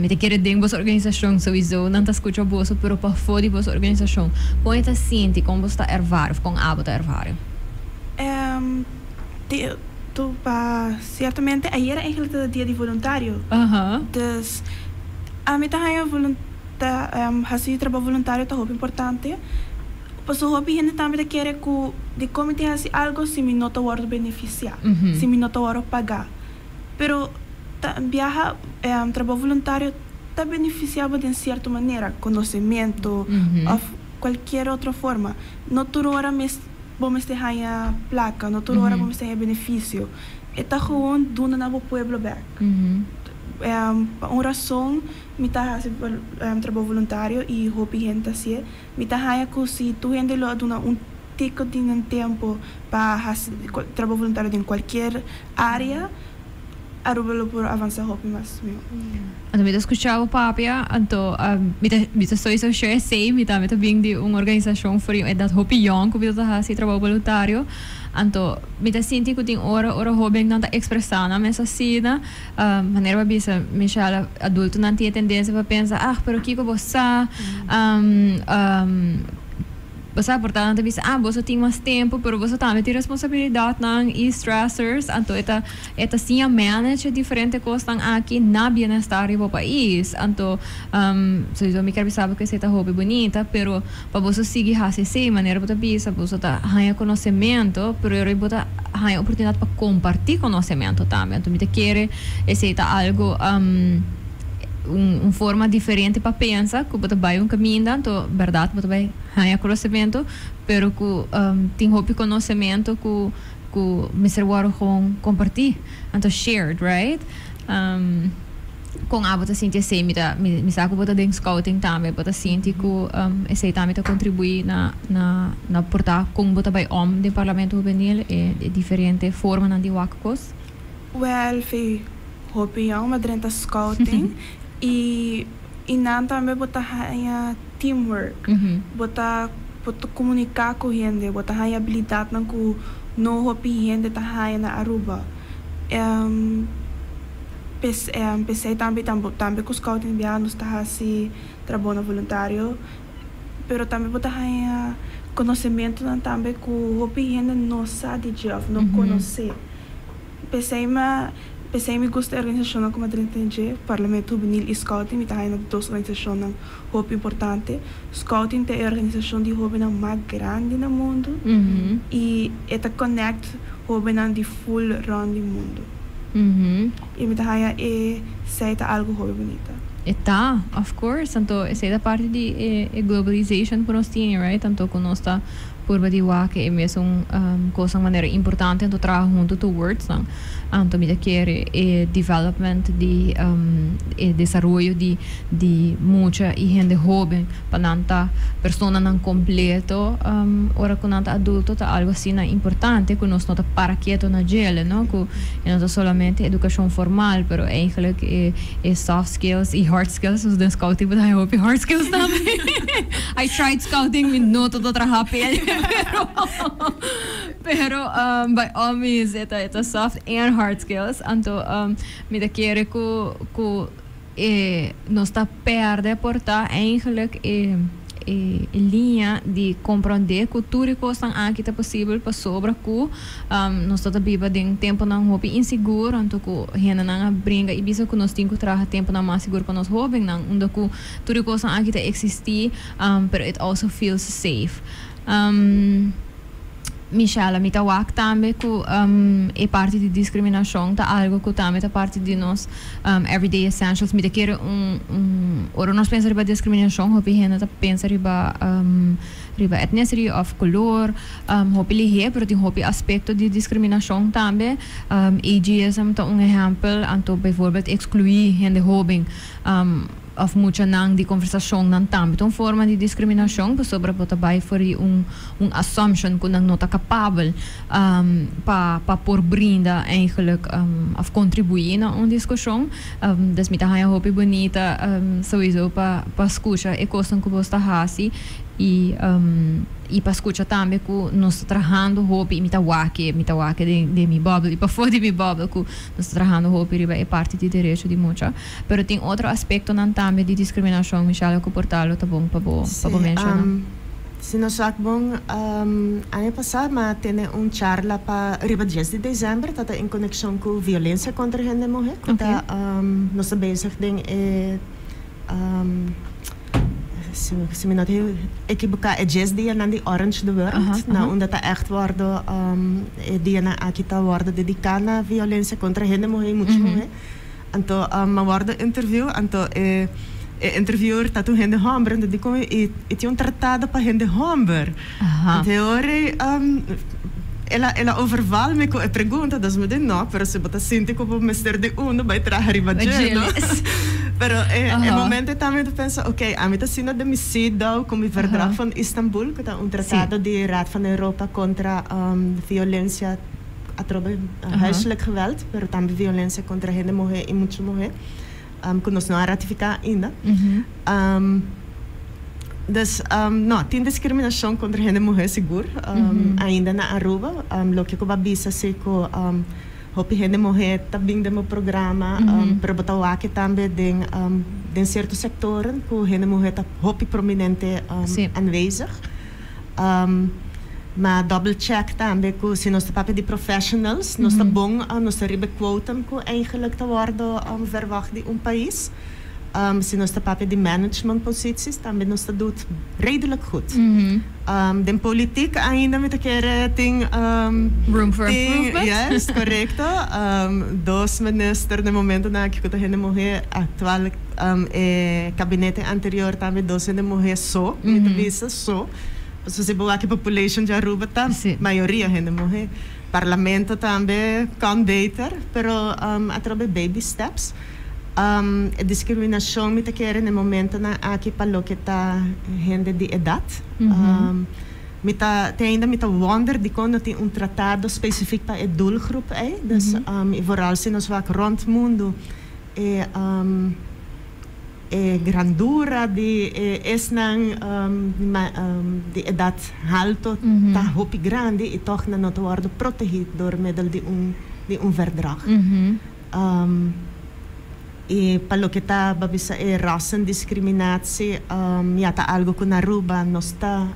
Speaker 3: mi ta kere den boso organisacion sowieso nan ta scucha boso, pero pafo di boso organisacion, con e ta sinti, con boso ta ervara of con abo ta ervara?
Speaker 5: Tu pa ciertamente ayera eigenlijk ta dia di voluntario. Dus ami ta haya ta haci trabou voluntario ta hopi importante. Pasobra hopi hende tambe ta kere cu dicon mi tin haci algo si mi no ta wordo beneficia, si mi no ta wordo paga. Pero ta biaha trabou voluntario ta beneficia bo den cierto manera, conocemento of cualkier otro forma. No tur ora mes bo mester haña placa, no tur ora bo mester haña beneficio. E ta gewoon duna na bo pueblo bek. Pa un rason mi ta haci trabou voluntario y hopi hende ta hacié. Mi ta haña cu si tur hende lo a duna un tico di nan tempo pa haci trabou voluntario den cualkier area, Aruba lo por avansa hopi mas mihó.
Speaker 3: Anto mi ta scucha bo papia, anto mi ta mi ta sowieso sure esey, mi tambe ta bin di un organisacion for di un edad hopi yong cu mi ta haci trabou boluntario, anto mi ta sinti cu tin ora ora hobennan ta expresa nan mes asina, manera bo a bisa Michelle, adultonan tin e tendencia pa pensa, ah pero kico bo sa, Bo sa por ta nan ta bisa, ah, boso tin mas tempu, pero boso tambe tin responsabilidatnan i stressors, anto e ta e ta siña manage e diferente kosnan aki na bienestar di bo pais. Anto, sowieso mi kier bisa bo ku esei ta hopi bunita, pero pa boso sigui hasi esei, manera bo ta bisa, boso ta haña konosementu, pero yora bo ta haña oportunidat pa kompartí konosementu tambe. Anto mi ta kere esei ta algu. Un forma diferente pa pensa ku bo ta bai un kaminda anto bèrdat bo ta bai haña konosementu pero ku tin hopi konosementu ku ku mester wòrdu gewoon kompartí anto shared, right? Kon abo ta sinti esei? Mi ta mi sa ku bo ta den scouting tambe bo ta sinti ku esei tambe ta kontribuí na na na por ta kon bo ta bai om den Parlamento Hubenil e diferente formanan di wak kos?
Speaker 5: Wèl, fe Hopi yong a drenta scouting y y nan tambe bo ta haña teamwork, bo ta bo ta comunica cu hende, bo ta haña habilidadnan cu no hopi hende ta haña na Aruba. P'esey tambe tambe cu scouting bia nos ta haci trabounan voluntario, pero tambe bo ta haña conocementonan tambe cu hopi hende no sa di dje of no conoce. P'esei ma p'esei mi gusta e organisashonnan ku mi a drenta den dje, Parlamento Hubenil i Scouting. Mi ta haña na dos organisashonnan hopi importante. Scouting ta e organisashon di hóbennan mas grandi na mundu i e ta connect hóbennan di full rònt di mundu. I mi ta haña esei ta algu hopi bunita.
Speaker 3: E ta, of course. Anto esei ta parti di e globalization ku nos tini, right? Anto ku nos ta Purba di wak e mesun kosnan manera importante anto traha huntu towards nan. Anto mi ta kere e development di e desaroyo di di mucha i hende hoben pa nan ta personanan kompleto ora ku nan ta adulto ta algo asina importante ku nos no ta para keto na djele no ku e no ta solamente edukashon formal pero eigenlijk e e soft skills i hard skills nos den scouting bo ta haña hopi hard skills tambe. I tried scouting mi no ta ta traha p'e pero pero by all means e ta e ta soft and hard skills anto mi ta kere ku ku e nos ta pèrdè por ta eigenlijk e e liña di komprondé ku tur e kosnan aki ta posibel pasobra ku nos ta ta biba den tempunan hopi insigur anto ku hendenan a bringa i bisa ku nos tin ku traha tempunan mas sigur pa nos hóbennan unda ku Tur e kosnan aki ta eksistí, pero it also feels safe. Michelle, mi ta wak tambe ku e parti di diskriminashon ta algo ku tambe ta parti di nos everyday essentials. Mi ta kere un un ora nos pensa riba diskriminashon hopi hende ta pensa riba riba ethnicity of color hopi lihé pero tin hopi aspekto di diskriminashon tambe. Ageism ta un ehèmpel, anto bijvoorbeeld ekskluí hende hóben. Of muchanan di conversacionnan tambe ta un forma di discriminacion pasobra bo ta bay for di un un assumption cu nan no ta capabel pa pa por brinda eigenlijk of contribui na un discusion. Dus mi ta haya hopi bunita sowieso pa pa scucha e cosnan cu bos ta haci y y pa scucha tambe cu nos ta trahando hopi y mi ta wak mi ta wak den den mi bubble y pafo di mi bubble cu nos ta trahando hopi riba e parti di derecho di mucha. Pero tin otro aspektonan tambe di diskriminashon, Michelle, ku por ta lo ta bon pa bo pa bo menshoná.
Speaker 4: Si nos wak bon, aña pasá mi a tene un charla pa riba dies di desèmber, ta ta en konekshon ku violensia kontra hende muhé, ku ta nos ta bezig den e si mi no ta ekiboká e dies dianan di Orange the World, na unda ta ègt wòrdu e dianan aki ta wòrdu dediká na violensia kontra hende muhé i mucha muhé. Anto mi a wòrdu interview, anto e e interviewer ta un hende hòmber, anto di kon e e tin un tratado pa hende hòmber. Anto e ora ei el a el a overval mi ku e pregunta, dus mi di no, pero si bo ta sinti ku bo mester di uno bai traha riba dje, no? Pero e e momento ei tambe mi ta pensa, ok, ami ta asina den mi CEDAW ku mi Verdrag van Istanbul, ku ta un tratado di Raad van Europa kontra violensia. Atrobe huiselijk geweld, pero tambe violencia contra hende muhe y mucha muhe, cu nos no a ratifica ainda. Dus, no, tin discriminacion contra hende muhe sigur, ainda na Aruba. Loke cu bo a bisa si cu hopi hende muhe ta bin den bo programa, pero bo ta wak tambe den den cierto sectoren cu hende muhe ta hopi prominente aanwezig. Ma double check tambe cu si nos ta papia di professionals, nos ta bon, nos ta riba e quotum cu eigenlijk ta wordo verwacht di un pais. Si nos ta papia di management posities tambe nos ta doet redelijk goed. Den politiek ainda mi ta kere tin
Speaker 3: Room for improvement.
Speaker 4: Juist, correcto. Dos minister den momentonan aki cu ta hende muhe actual. E kabinete anterior tambe dos hende muhé so, mi ta bisa so, pasobra si bo wak e population di Aruba ta mayoria hende muhé. Parlamento tambe kan beter, pero atrobe baby steps. E diskriminashon mi ta kere na e momentonan aki pa loke ta hende di edat. Mi ta, te ainda mi ta wonder dikon no tin un tratado spesifik pa e doelgroep ei. Dus, i vooral si nos wak rond mundu. E e grandura di e esnan di edat halto ta hopi grandi i tòg nan no ta wòrdu protegí dor middel di un di un verdrag. I pa loke ta babisa e rassendiskriminatie ya ta algu ku na Aruba nos ta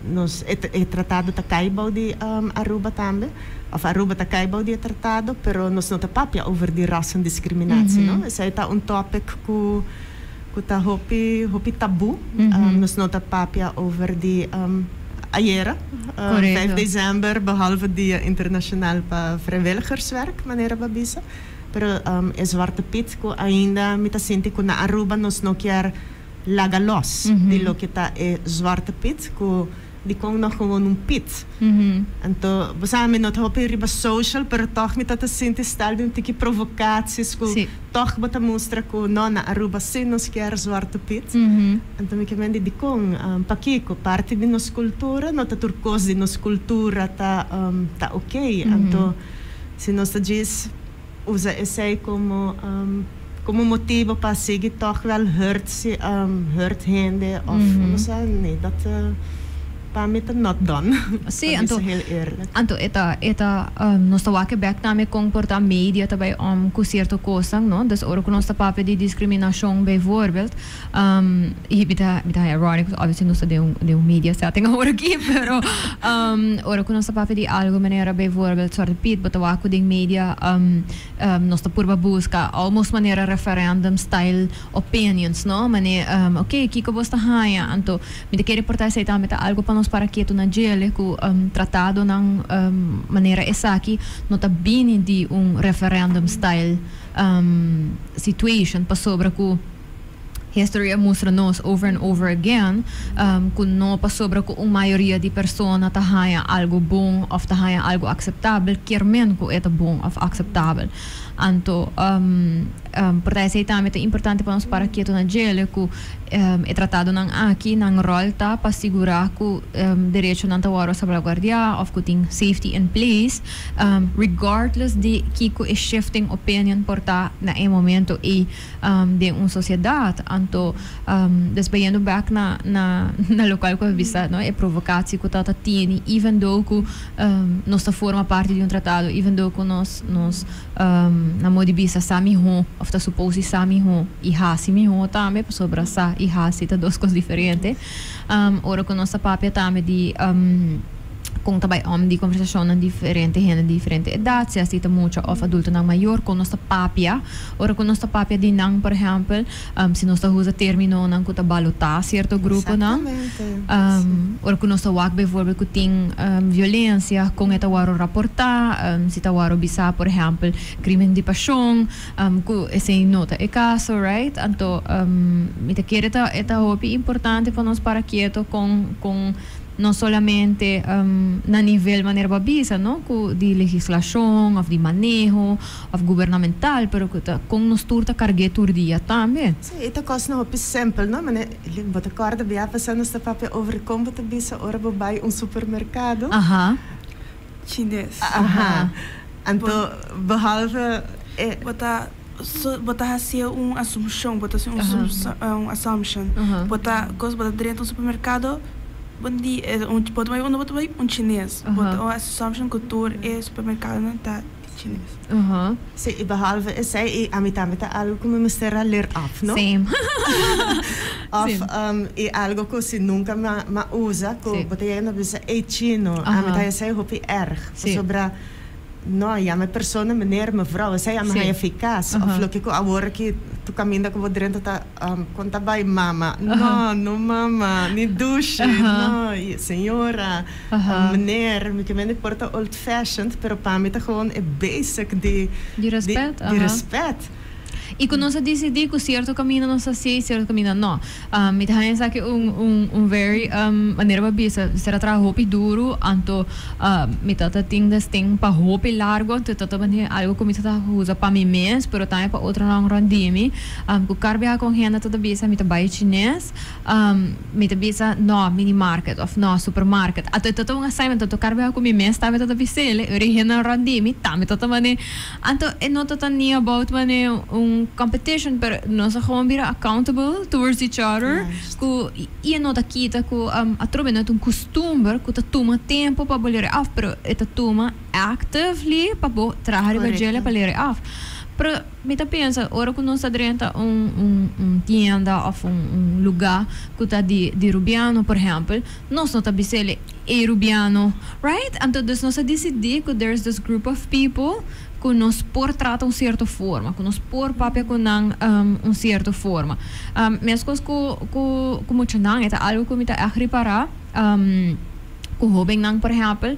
Speaker 4: Nos e e tratado ta kai bou di Aruba tambe, of Aruba ta kai bou di e tratado, pero nos no ta papia over di rassendiskriminatie, no. Esei ta un topic ku ku ta hopi hopi tabu. Nos no ta papia over di ayera, vijf december, behalve dia internacional pa vrijwilligerswerk, manera bo a bisa, pero e zwarte piet ku ainda mi ta sinti ku na Aruba nos no kier Laga los di loke ta e Zwarte Piet ku dikon no gewoon un Piet. Anto bo sa mi no ta hopi riba social pero tòg mi ta ta sinti stel di un tiki provocaties ku tòg bo ta mustra ku no na Aruba si nos kier Zwarte Piet. Anto mi ke mende dikon pakiko parti di nos kultura no ta tur kos di nos kultura ta ta oke. Anto si nos ta djis. Usa esei komo komo motibo pa sigui tòg wèl hurt si hurt hende òf no sa nee dat pa mi ta not done
Speaker 3: Sí,
Speaker 4: pa
Speaker 3: anto
Speaker 4: bisa heel eerlijk.
Speaker 3: anto e ta e ta nos ta wak e bèk tambe kon por ta media ta bai om ku sierto kosnan no dus ora ku nos ta papia di diskriminashon bijvoorbeeld I mi ta mi ta haña ironic pasobra obviously nos ta den un den un media setting awor aki pero ora ku nos ta papia di algo manera bijvoorbeeld Zwarte Piet bo ta wak ku den media nos ta purba buska almost manera referendum style opinions no mane ok kiko bos ta haña anto mi ta kere por ta esei tambe ta algo pa nos. nos para ketu na djele ku tratadonan manera esaki no ta bini di un referendum style situation pasobra ku history a mustra nos over and over again ku no pasobra ku un mayoria di persona ta haña algu bon òf ta haña algu akseptabel kier men ku e ta bon òf akseptabel. Anto por ta esei tambe ta importante pa nos para ketu na djele ku e tratadonan aki nan ròl ta pa sigurá ku derechonan ta wòrdu salvaguardiá òf ku tin safety in place regardless di kiko e shifting opinion por ta na e momento ei den un sosiedat. Anto dus bayendo bèk na na lokual ku a bisa no e provokatie ku ta ta tini even though ku nos ta forma parti di un tratado even though ku nos nos na modo di bisa sa mihó òf ta supos di sa mihó i hasi mihó tambe pasobra sa i hasi ta dos kos diferente. Ora ku nos ta papia tambe di kon ta bai om di konversashonnan diferente hende di diferente edat, sea si ta mucha òf adultonan mayor, kon nos ta papia ora ku nos ta papia di nan, por ehèmpel, si nos ta usa términonan ku ta balotá sierto gruponan, ora ku nos ta wak bijvoorbeeld ku tin violensia, kon e ta wòrdu raportá, si ta wòrdu bisá, por ehèmpel, krimen di pashon, ku esei no ta e kaso, right? Anto mi ta kere ta e ta hopi importante pa nos para kieto kon kon no solamente na nivel manera bo a bisa, no, ku di legislashon òf di maneho òf gubernamental, pero ku ta kon nos tur ta karg'é tur dia tambe.
Speaker 4: Sí, e ta kosnan hopi simpel, no? Mane, bo ta kòrda bia pasá nos ta papia over kon bo ta bisa ora bo bai un supermerkado.
Speaker 3: Aha.
Speaker 5: Chines.
Speaker 4: Aha. Anto, behalve e.
Speaker 5: Bo ta, so, bo ta hasié un asumshon, bo ta hasi un un assumption. Bo ta, kos bo ta drenta un supermerkado, bon di, un, bo ta bai unda bo ta bai? Un chines. Bo ta un assumption ku tur e supermerkadonan ta di chines.
Speaker 4: Sí, i behalve esei, i ami tambe ta algu ku mi mester a leer af, no?
Speaker 3: Same.
Speaker 4: Of, i algu ku si nunka m'a usa, ku bo ta yega na bisa, ey chino, ami ta haya esei hopi erg. Pasobra, no, yama e persona meneer, mevrouw, esei ami haya eficas. Of loke ku awor aki tur kaminda ku bo drenta ta kon ta bai mama. No, no mama, ni dushi, no, señora. Meneer, mi ke mende por ta old fashioned, pero pa mi ta gewoon e basic di
Speaker 3: Di respet,
Speaker 4: di respet.
Speaker 3: I ku nos a disidí ku sierto kaminda nos ta hasié i sierto kaminda no. Mi ta haña esaki un un un very manera pa bisa, ser a traha hopi duru, anto mi tata tin destin pa hopi largu, anto e tata manera algu ku mi ta usa pa mi mes, pero tambe pa otronan rònt di mi, ku kar biaha ku un hende ta ta bisa mi ta bai chines, Mi ta bisa no mini market of no supermarket. Ato e ta ta un assignment anto kar biaha ku mi mes tambe ta ta bis'el e ora hendenan rònt di mi tambe ta ta mane. Anto e no ta ta ni about mane un competition pero nos a gewoon bira accountable towards each other ku i e no ta kita ku atrobe no ta un kustumber ku ta tuma tempu pa bo lere af pero e ta tuma actively pa bo traha riba djele pa lere af. Pero. Mi ta pensa ora ku nos ta drenta un un un tienda òf un un lugá ku ta di di rubiano por ehèmpel, nos no ta bis'el ey rubiano, right? Anto dus nos a disidí ku there is this group of people ku nos por trata un sierto forma, ku nos por papia ku nan un sierto forma. Meskos ku ku ku muchanan e ta algu ku mi ta ègt ripará. Ku hóbennan, por ehèmpel,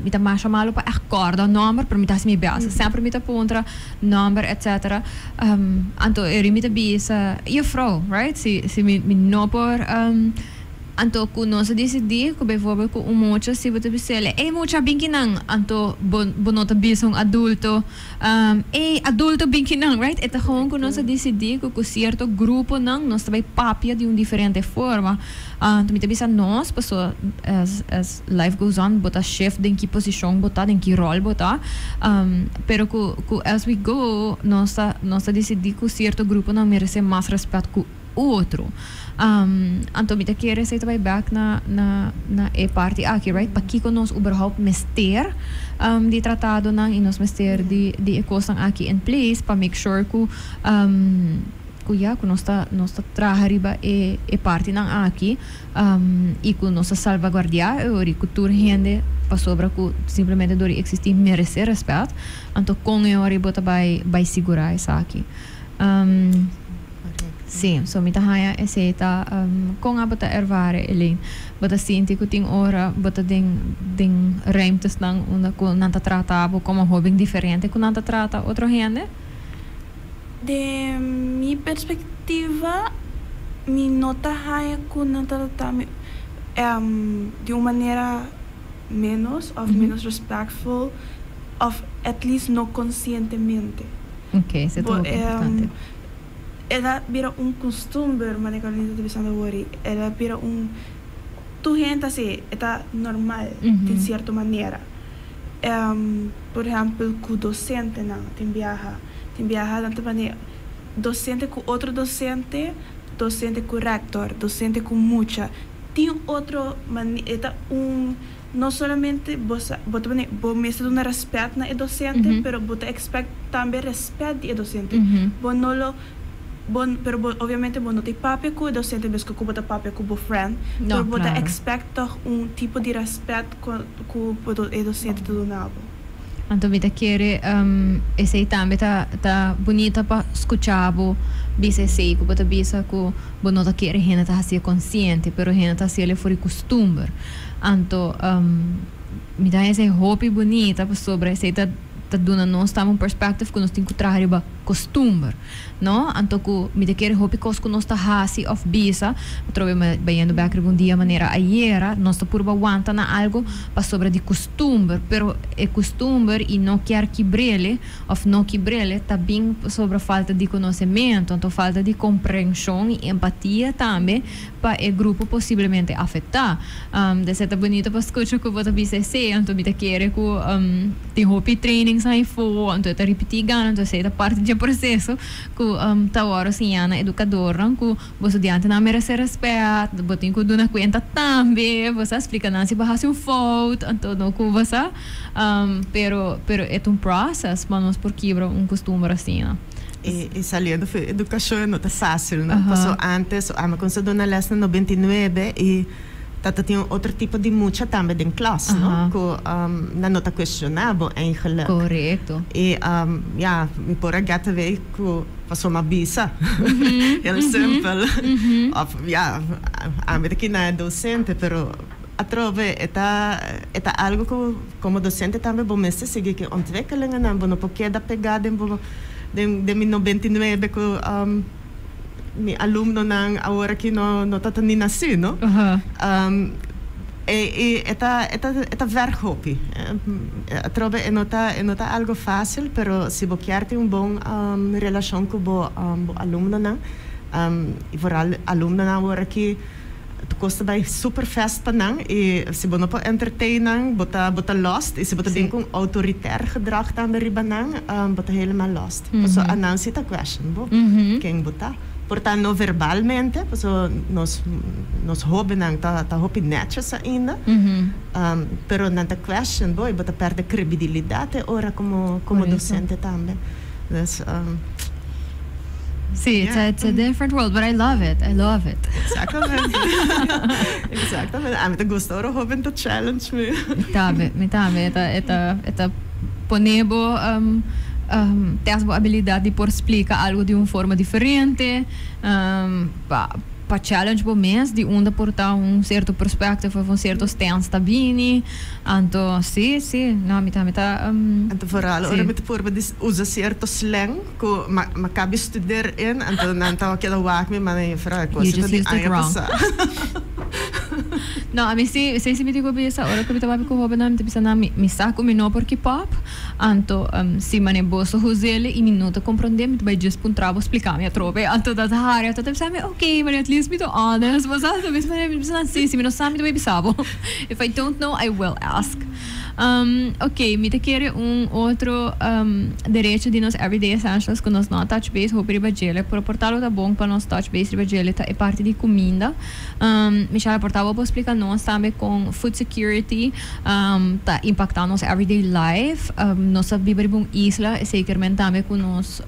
Speaker 3: mi ta masha malu pa ègt kòrda nòmber, pero mi ta hasi mi bèst. Semper mi ta puntra nòmber, etcetera. Anto eri mi ta bisa, Juffrouw, right? Si, si mi, mi no por. Anto ku nos a disidí ku bijvoorbeeld ku un mucha, si bo ta bis'el, Ey mucha, bin kinan! Anto bo, bo no ta bisa un adulto, Ey adulto, bin kinan, right? E ta gewoon ku nos a disidí ku ku sierto gruponan nos ta bai papia di un diferente forma. Anto mi ta bisa nos, paso as as life goes on bo ta shift den ki posishon bo ta, den ki ròl bo ta, pero ku ku as we go nos ta nos ta disidí ku sierto gruponan meresé mas rèspèt ku otro. Anto mi ta kere esei ta bai bèk na na na e parti aki, right? Pakiko nos uberhoupt mester di tratadonan i nos mester di di e kosnan aki in place pa make sure ku Ku ya ku nos ta nos ta traha riba e e partinan aki i ku nos ta salvaguardiá e ora i ku tur hende pasobra ku simplemente dor di eksistí meresé rèspèt, anto kon e ora i bo ta bai bai sigurá esaki?
Speaker 4: Korekto.
Speaker 3: Si, so mi ta haña esei ta kon abo ta ervare, Elaine? Bo ta sinti ku tin ora bo ta den den ruimtesnan unda ku nan ta trata bo komo hoben diferente ku nan ta trata otro hende?
Speaker 5: Den mi perspektiva mi no ta haña ku nan ta trata mi di un manera ménos òf ménos respectful òf at least no konsientemente.
Speaker 3: Ok, esei ta hopi importante.
Speaker 5: El a bira un custumber, manera Carolina ta bisando awor, el a bira un, tur hende ta haci, e ta normal den cierto manera. Por ehempel cu docentenan tin biaha, tin biaha nan ta mane docente cu otro docente, docente cu rector, docente cu mucha, tin otro mane, e ta un. No solamente bo sa, bo ta pone, bo mester duna respet na e docente, pero bo ta expect tambe respet di e docente. Bo no lo, bo, pero bo, obviamente bo no ta papia cu e docente mesco cu bo ta papia cu bo friend,
Speaker 3: No,
Speaker 5: pero bo ta
Speaker 3: claro.
Speaker 5: expect toch un tipo di respet cu, cu bo do, e docente ta duna bo.
Speaker 3: Anto mi ta kere esei tambe ta ta bunita pa scucha bo bisa esei cu bo ta bisa cu bo no ta kere hende ta hacié consciente pero hende ta haciele for di custumber. Anto mi ta haña esei hopi bunita pasobra esei ta ta duna nos tambe un perspective cu nos tin cu traha riba costumber, no? Anto cu mi ta kere hopi cos cu nos ta haci of bisa, atrobe mi bayendo bek riba un dia manera ayera, nos ta purba wanta na algo pasobra di costumber, pero e costumber y no kier kibrele of no kibrele ta bin pasobra falta di conocemento, anto falta di comprension y empatia tambe pa e grupo posiblemente afecta. Desde ta bunito pa scucha cu bo ta bisa esey, anto mi ta kere cu tin hopi trainings ayfo, anto e ta ripiti gana, anto esey ta parti dje proceso cu ta worde siña na educadornan cu bo studiantenan merece respet, bo tin cu duna cuenta tambe, bo sa splica nan si bo haci un fout, anto no cu bo sa, pero pero e ta un process pa nos por kibra un costumber asina.
Speaker 4: E saliendo for educacion no ta facil no, paso antes ami cuminsa duna les na 99 y tata tin un otro tipo di mucha tambe den klas no, cu nan no ta cuestiona bo eigenlijk.
Speaker 3: Corecto.
Speaker 4: Y ya mi por a get away cu paso mi a bisa, heel simpel, of ya ami ta kina e docente pero atrobe e ta e ta algo cu como docente tambe bo mester sigui cu e ontwikkelingennan, bo no por keda pega den bo den den mi 99 cu mi alumnonan awor aki no no ta ta ni naci no. E e e ta e ta e ta verg hopi. Atrobe e no ta e no ta algo facil pero si bo kier tin un bon relacion cu bo bo alumnonan y vooral alumnonan awor aki Tu kos ta bai super fast pa nan i si bo no por entertain nan bo ta bo ta lost i si bo ta bin ku un autoritair gedrag tambe riba nan bo ta helemaal lost. Pasobra a nan si ta question bo ken bo ta. Por ta no verbalmente pasobra nos nos hobennan ta ta hopi netjes ainda pero nan ta question bo i bo ta perde credibilidad e ora komo komo docente tambe. Dus.
Speaker 3: Sí, it's a, it's a different world, but I love it, I love it.
Speaker 4: Exactamente. Exactamente. Ami ta gusta ora hoben ta challenge mi.
Speaker 3: Mi tambe, mi tambe. E ta, e ta, e ta pone bo um, um, test bo abilidad di por splica algo di un forma diferente, um, pa, pa challenge bo mes di unda por ta un cierto perspective of un cierto stance ta bini. Anto, sí, sí, no, mi tambe ta, um,
Speaker 4: Anto vooral ora
Speaker 3: sí.
Speaker 4: mi ta purba di usa cierto slang cu ma ma cabi studeer in, anto nan ta keda wak mi, ma juffrouw, e
Speaker 3: You
Speaker 4: cosa ta
Speaker 3: just
Speaker 4: di
Speaker 3: used it
Speaker 4: aña
Speaker 3: wrong.
Speaker 4: pasa.
Speaker 3: No, ami sí, esei si mi tin cu bisa, ora cu mi ta papia cu hobennan, mi ta bisa nan, mi mi sa cu mi no por keep up, anto, um, si manera boso huzele y mi no ta comprende, mi ta bay just puntra bo splica mi atrobe, anto ta hari, anto ta bisa mi, ok, manera at least mi ta honest, bo sa, anto mi bisa nan, sí, si mi no sa mi ta bay bisa bo. If I don't know, I will ask. Ok, mi ta kere un otro derecho di nos everyday essentials ku nos no a touch base hopi riba djele, pero por ta lo ta bon pa nos touch base riba djele ta e parti di kuminda. Michelle, por ta bo por splika nos tambe kon food security ta impakta nos everyday life? Nos ta biba riba un isla, esei kier men tambe ku nos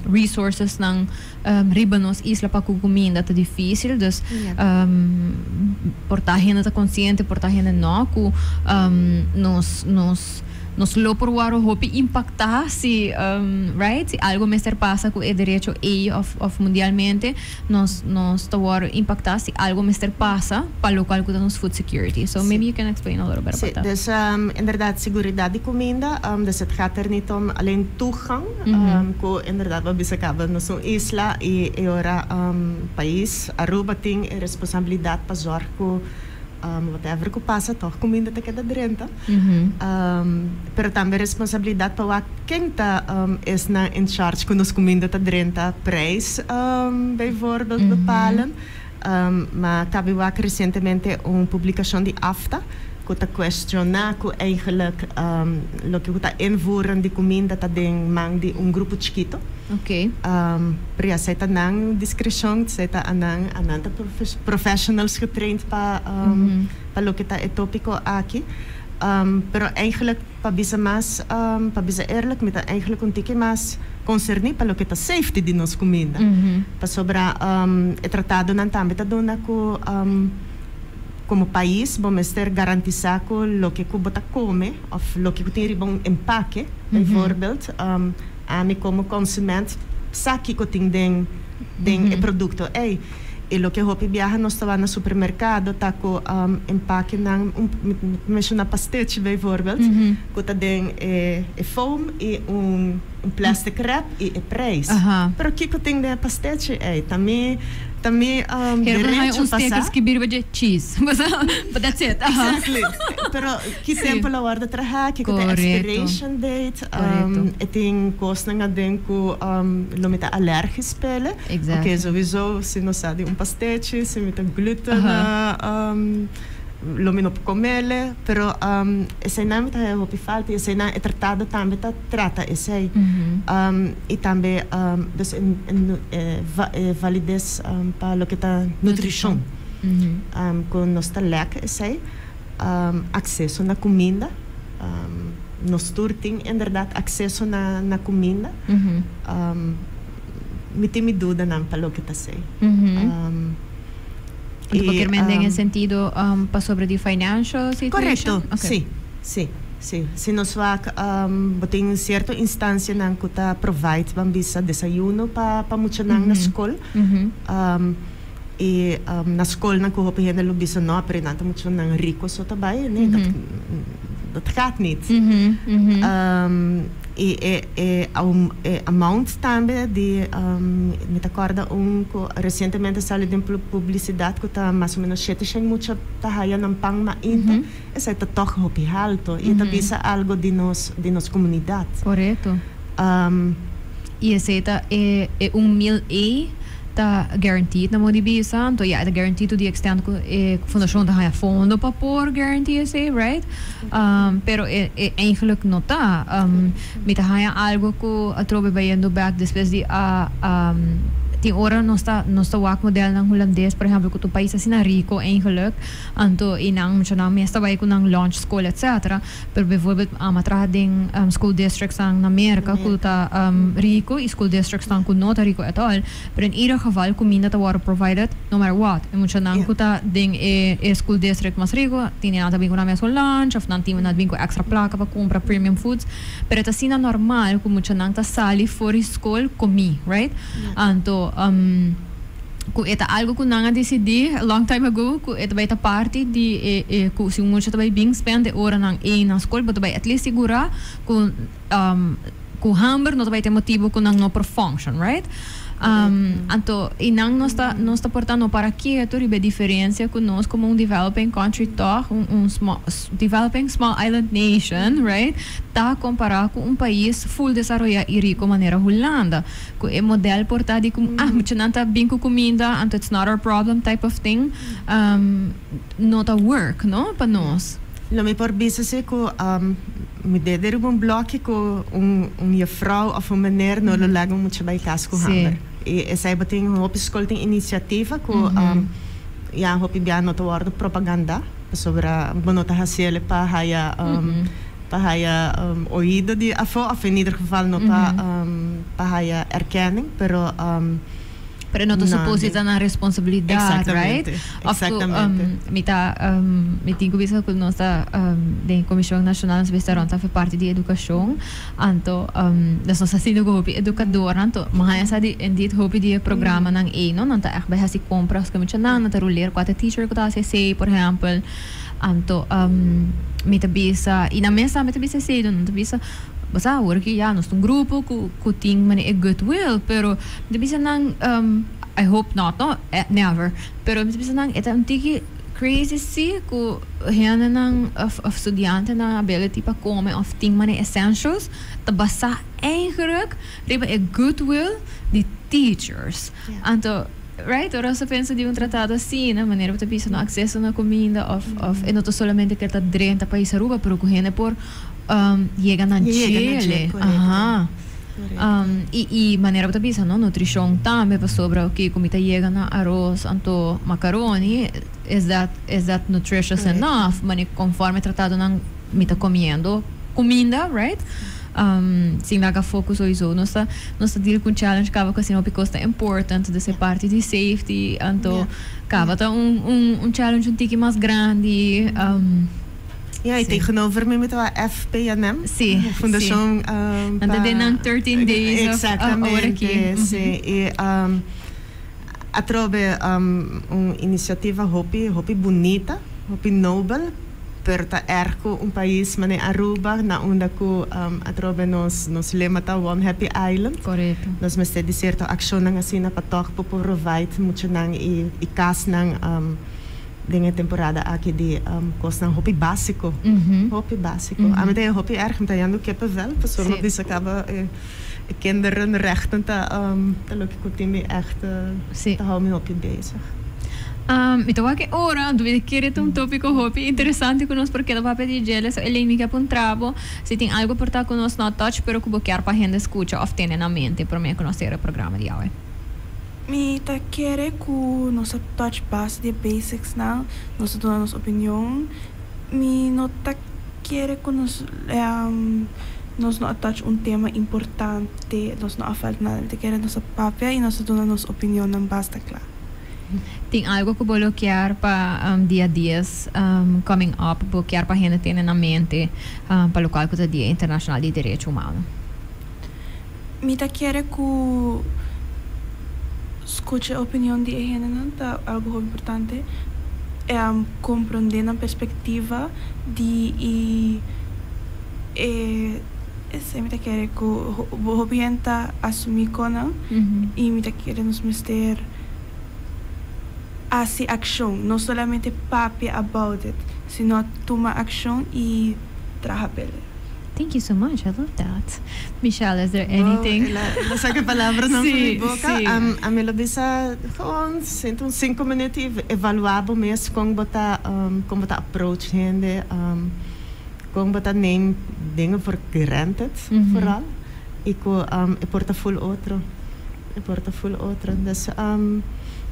Speaker 3: resourcesnan Riba nos isla pa cu cuminda ta dificil, dus por ta hende ta consciente, por ta hende no, cu nos nos nos lo por wòrdu hopi impaktá si right si algo mester pasa ku e derecho ei òf òf mundialmente nos nos ta wòrdu impaktá si algo mester pasa pa lokual ku ta nos food security. So maybe you can explain a little bit
Speaker 4: Sí,
Speaker 3: about that.
Speaker 4: dus inderdaad seguridat di kuminda, dus het gaat er niet om alleen toegang, ku inderdaad bo a bisa kaba nos un isla i e ora pais Aruba tin e responsabilidat pa zòrg ku whatever ku pasa tòg kuminda ta keda drenta. Pero tambe responsabilidat pa wak ken ta esnan in charge ku nos kuminda ta drenta, prijs bijvoorbeeld bepalen. Ma kabi wak resientemente un publikashon di AFTA ku ta kuestioná ku eigenlijk loke ku ta invoeren di kuminda ta den man di un grupo chikito. Pero ya esei ta nan diskreshon, esei ta anan, anan ta professionals getraind pa pa loke ta e tópiko aki. Pero eigenlijk pa bisa mas, pa bisa eerlijk, mi ta eigenlijk un tiki mas konserní pa loke ta safety di nos kuminda. Pasobra e tratadonan tambe ta duna ku komo pais bo mester garantisá ku loke ku bo ta kome òf loke ku tin riba un empake, bijvoorbeeld, ami komo konsument sa kiko tin den den e produkto ei. I loke hopi biaha nos ta wak na supermerkado ta ku empakenan, un mi ta menshoná pastechi bijvoorbeeld, ku ta den e e foam i un un plastic wrap i e prijs. Pero kiko tin den e pastechi ei? Ta mi ta mi
Speaker 3: derecho
Speaker 4: un
Speaker 3: pa
Speaker 4: sa.
Speaker 3: Skibí riba dje cheese. But that's it.
Speaker 4: Exactly. Pero ki tempu lo wòrdu trahá, kiko ta e expiration date, e tin kosnan aden ku lo mi ta alèrgisch p'e. Oké, sowieso si nos sa di un pastechi, si mi ta gluten lo mi no por comele, pero eseinan mi ta haya hopi falta y eseinan e tratado tambe ta trata esei. Y tambe dus e validez pa loke ta nutricion cu nos ta lek esei, acceso na cuminda, nos tur tin inderdaad acceso na cuminda. Mi tin mi dudanan pa loke ta esei.
Speaker 3: Anto bo kier men den e sentido pasobra di financial situation?
Speaker 4: Correcto, si, si, si. Si nos wak bo tin cierto instancianan cu ta provide ban bisa desayuno pa pa muchanan na scol y na scolnan cu hopi hende lo bisa no pero nan ta muchanan rico so ta bay, nee dat dat gaat niet. I e e e amount tambe di mi ta kòrda un ku resientemente sali den publisidat ku ta mas o menos shete shen mucha ta haya nan pan mainta, esei ta tòg hopi halto i e ta bisa algo di nos di nos komunidat.
Speaker 3: Korekto. I esei ta e e un mil ei ta guaranteed na modo di bisa, anto ya e ta guaranteed to the extent ku e fundashon ta haña fondo pa por guarantee esei, right? Pero e e eigenlijk no ta. Mi ta haña algo ku atrobe bayendo bek despues di a tin ora nos ta nos ta wak modelnan hulandes por ehempel ku ta un pais asina riko eigenlijk, anto i nan muchanan mes ta bai ku nan lunch skol etcetera. Pero bijvoorbeeld ami a traha den school districtsnan na Merca cu ta rico y school districtsnan cu no ta rico at all. Pero in ieder geval cuminda ta wordo provided no matter what. E muchanan cu ta den e e school district mas rico tin nan ta bin cu nan mes un lunch of nan tin nan ta bin cu extra placa pa cumpra premium foods. Pero e ta asina normal cu muchanan ta sali for di school comi, right? Anto. Ku e ta algu ku nan a disidí long time ago ku e ta bai ta parti di e e ku si un mucha ta bai bin spend e oranan ei na skol bo ta bai at least sigurá ku ku hamber no ta bai ta e motibu ku nan no por function right anto i nan nos ta nos ta por ta no para ketu riba e diferensia ku nos komo un developing country tòg un un small developing small island nation right ta kompará ku un pais full desaroyá i riko manera Hulanda. Ku e model por ta di ku ah muchanan ta bin ku kuminda anto it's not our problem type of thing no ta work no pa nos.
Speaker 4: Lo mi por bisa si ku mi dede riba un bloki ku un un jefrouw of un meneer no lo laga un mucha bai kas ku hamber. I esei bo tin hopi skol tin inisiativa ku ya hopi bia no ta wòrdu propaganda pasobra bo no ta hasiel pa haya Pa haya oido di afó of in ieder geval no pa pa haya erkenning pero
Speaker 3: Pero no ta supose ta nan responsabilidad,
Speaker 4: Exactamente,
Speaker 3: right? Of cu,
Speaker 4: exactamente.
Speaker 3: Mi ta, mi tin cu bisa cu nos ta den Comision Nacional, nos bisa rond ta parti di educacion, anto nos no sa sinti cu hopi educadornan, anto mi haya sa di indeed hopi di e programanan ey, no, nan ta echt bay haci compras cu e muchanan, nan ta ruleer cua ta e teacher cu ta haci esey, por ehempel, anto mi ta bisa, y nan mes tambe ta bisa esey, nan ta bisa, Bo sa awor ki ya nos ta un grupo cu cu tin mane e goodwill, pero mi ta bisa nan, I hope not no, never, pero mi ta bisa nan e ta un tiki crazy si cu hendenan of of studiantenan ability pa come of tin mane essentials ta basa eigenlijk riba e goodwill di teachers. Anto, right, ora nos ta pensa di un tratado asina, manera bo ta bisa no acceso na cuminda of of e no ta solamente ke ta drenta pais Aruba, pero cu hende por yega na djele. Aha. I i manera bo ta bisa no, nutrishon tambe pasobra oke ku mi ta yega na aros anto makaroni, is that is that nutritious enough? Mane konforme tratadonan mi ta komiendo kuminda, right? Sin laga focus sowieso nos ta nos ta deal ku un challenge kaba ku asina hopi kos ta important, dus e parti di safety anto kaba ta un un un challenge un tiki mas grandi.
Speaker 4: Ja, y tegenover mi ta FPNM.
Speaker 3: Sí.
Speaker 4: Fundacion
Speaker 3: um, pa... den nan 13 days
Speaker 4: Exactamente, sí. Y atrobe un iniciativa hopi, hopi bunita, hopi nobel, pero ta erg cu un pais mane Aruba, na unda cu atrobe nos, nos lema ta One Happy Island.
Speaker 3: Correcto.
Speaker 4: Nos mester di cierto accionnan asina pa toch por provide muchanan y, y casnan Den e temporada aki di kosnan hopi básiko, hopi básiko. Ami ta e hopi erg, mi ta yendo kippenvel, pasobra mi bisa kaba e kinderenrechten ta ta loke ku tin mi ègt ta hou mi hopi bezig.
Speaker 3: Mi ta wak e ora, anto mi ta kere ta un tópiko hopi interesante ku nos por keda papia di djele. So Elaine, mi ke puntra bo si tin algu por ta ku nos no a touch pero ku bo kier pa hende skucha òf tene na mente promé ku nos sera e programa di awe.
Speaker 5: Mi ta kere ku nos a touch base di e basics nan, nos a duna nos opinion. Mi no ta kere ku nos nos no a touch un tema importante, nos no a falta nada. Mi ta kere nos a papia i nos a duna nos opinionnan basta kla.
Speaker 3: Tin algo ku bo lo kier pa dia dies coming up bo kier pa hende tene na mente pa lokual ku ta Dia Internashonal di Derecho Humano?
Speaker 5: Mi ta kere ku skucha e opinion di e hendenan ta algu hopi importante, komprondé nan perspektiva di i e esei mi ta kere ku hopi hende ta asumí konan i mi ta kere nos mester hasi akshon, no solamente papia about it, sino tuma akshon i traha p'e.
Speaker 3: Thank you so much, I love that. Michelle, is there anything?
Speaker 4: Wow, el a saca e palabranan for mi boca. Ami lo bisa gewoon sinta un cinco minuut y evalua bo mes con bo ta, con bo ta approach hende, con bo ta neem dingen for granted vooral y cu e por ta full otro, e por ta full otro. Dus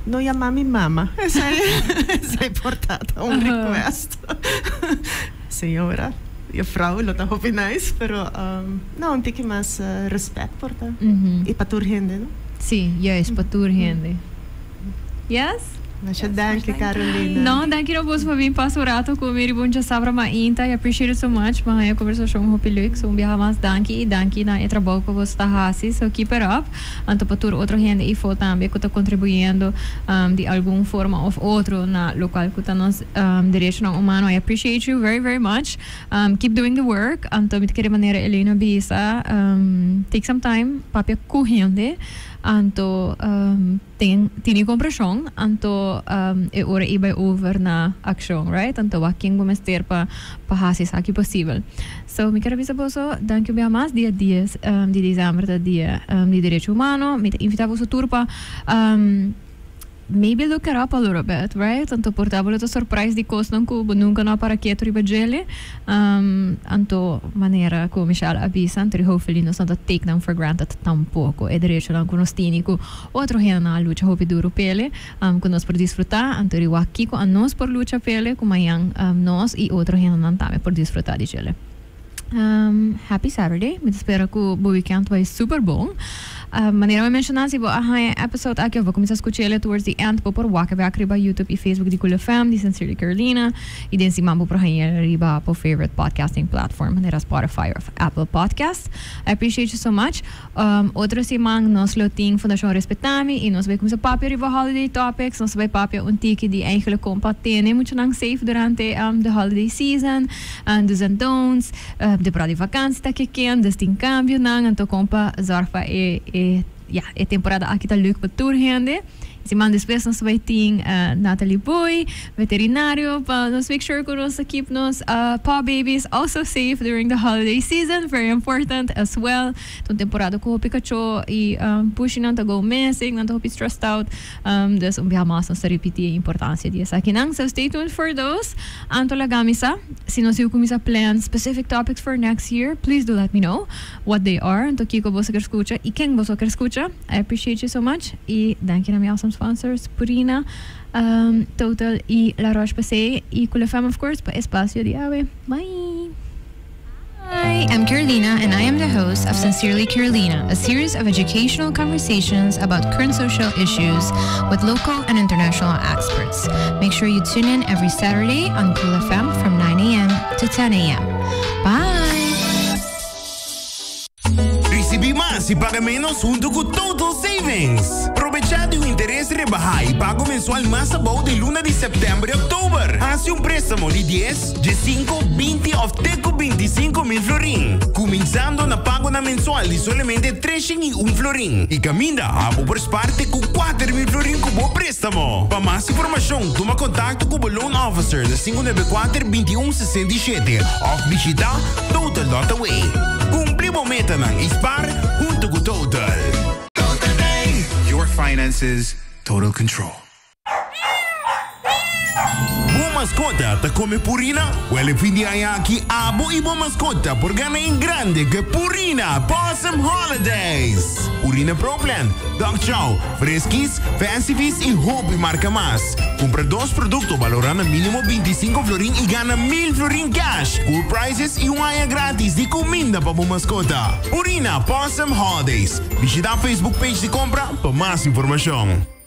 Speaker 4: no yama mi mama, esey por ta un request. Señora. Juffrouw lo ta hopi nice, pero no, un tiki mas respet por ta. Y pa tur hende, no?
Speaker 3: Sí, juist, pa tur hende. Yes?
Speaker 4: Masha danki, Carolina.
Speaker 3: No, danki na boso pa bin pasa un rato cu mi riba un djasabra mainta. I appreciate it so much. Mi a haña conversacion hopi leuk. So un biaha mas danki y danki na e trabou cu boso ta haci. So keep it up. Anto pa tur otro hende eyfo tambe cu ta contribuyendo di algun forma of otro na locual cu ta nos derechonan humano. I appreciate you very very much. Keep doing the work. Anto mi ta kere manera Elena bisa, take some time papia cu hende. Anto Tin tini kompreshon, anto e ora ei bai over na akshon, right? Anto wak ken bo mester pa pa hasi esaki posibel. So mi ker a bisa boso danki un biaha mas. Dia dies di december ta dia di derecho humano. Mi ta invita boso tur pa maybe look it up a little bit, right? Anto por ta bo lo ta surprise di kosnan ku bo nunka no a para ketu riba djele. Anto manera ku Michelle a bisa, anto hopefully nos no ta take nan for granted tampoko e derechonan ku nos tini ku otro hendenan a lucha hopi duru p'ele, ku nos por disfrutá. Anto di wak kiko anos por lucha p'ele ku mañan nos i otro hendenan tambe por disfrutá di djele. Happy Saturday. Mi ta spera ku bo weekend bai super bon. Manera mi menshoná, si bo a haña e episode aki of bo kuminsá skucha el towards the end, bo por wak bek riba YouTube i Facebook di Cool FM, di Sincerely Carolina, i den siman bo por haña el riba bo favorite podcasting platform, manera Spotify of Apple Podcast. I appreciate you so much. Otro siman nos lo tin Fundashon Respetami i nos bai kuminsá papia riba holiday topics. Nos bai papia un tiki di eigenlijk kon pa tene muchanan safe durante the holiday season, do's and don'ts, temporada di vakantie ta keken, dus tin kambionan, anto kon pa zorg pa e e ya e temporada aki ta leuk pa tur hende. Siman despues nos bai tin Natalie Boy, veterinario, pa nos make sure ku nos ta keep nos paw babies also safe during the holiday season, very important as well. Ta un temporada ku hopi kachó i pushinan ta go missing, nan ta hopi stressed out. Dus un biaha mas nos ta ripití e importansia di esakinan. So stay tuned for those. Anto laga mi sa si nos yu kuminsá plan specific topics for next year, please do let me know what they are. Anto kiko boso kier skucha i ken boso kier skucha. I appreciate you so much y danki na mi awesome sponsors Purina, Total y La Roche Posay y Cool FM of course pa espacio di awe. Bye!
Speaker 2: Hi, I'm Carolina and I am the host of Sincerely Carolina, a series of educational conversations about current social issues with local and international experts. Make sure you tune in every Saturday on Cool FM from 9 a.m. to 10 a.m. Bye!
Speaker 1: Risibí mas i paga ménos huntu ku Total Savings! Probechá di un interes rebahá i pago mensual mas abou den luna di sèptèmber i òktober. Hasi un préstamo di dies, diesinko, binti òf te ku 25 mil florin, kuminsando na pagonan mensual di solamente 301 florin. I kaminda abo por spar te ku 4 mil florin ku bo préstamo. Pa mas informashon tuma kontakto ku bo loan officer na 594 21 67 òf bishitá Total dot away. Cumpli bo metanan y spaar hunto cu Total.
Speaker 6: Total Day! Your finances, total control.
Speaker 1: Bo mascota ta come Purina? Wel e fin di aña aki abo y bo mascota por gana en grande cu e Purina Pawsome Holidays! Purina Pro Plan, Dog Chow, Friskies, Fancy Feast y hopi marca mas. Cumpra dos producto balora na minimo 25 florin y gana 1000 florin cash, cool prizes y un aña gratis di cuminda pa bo mascota. Purina Pawsome Holidays. Bishita Facebook page di compra pa mas informacion.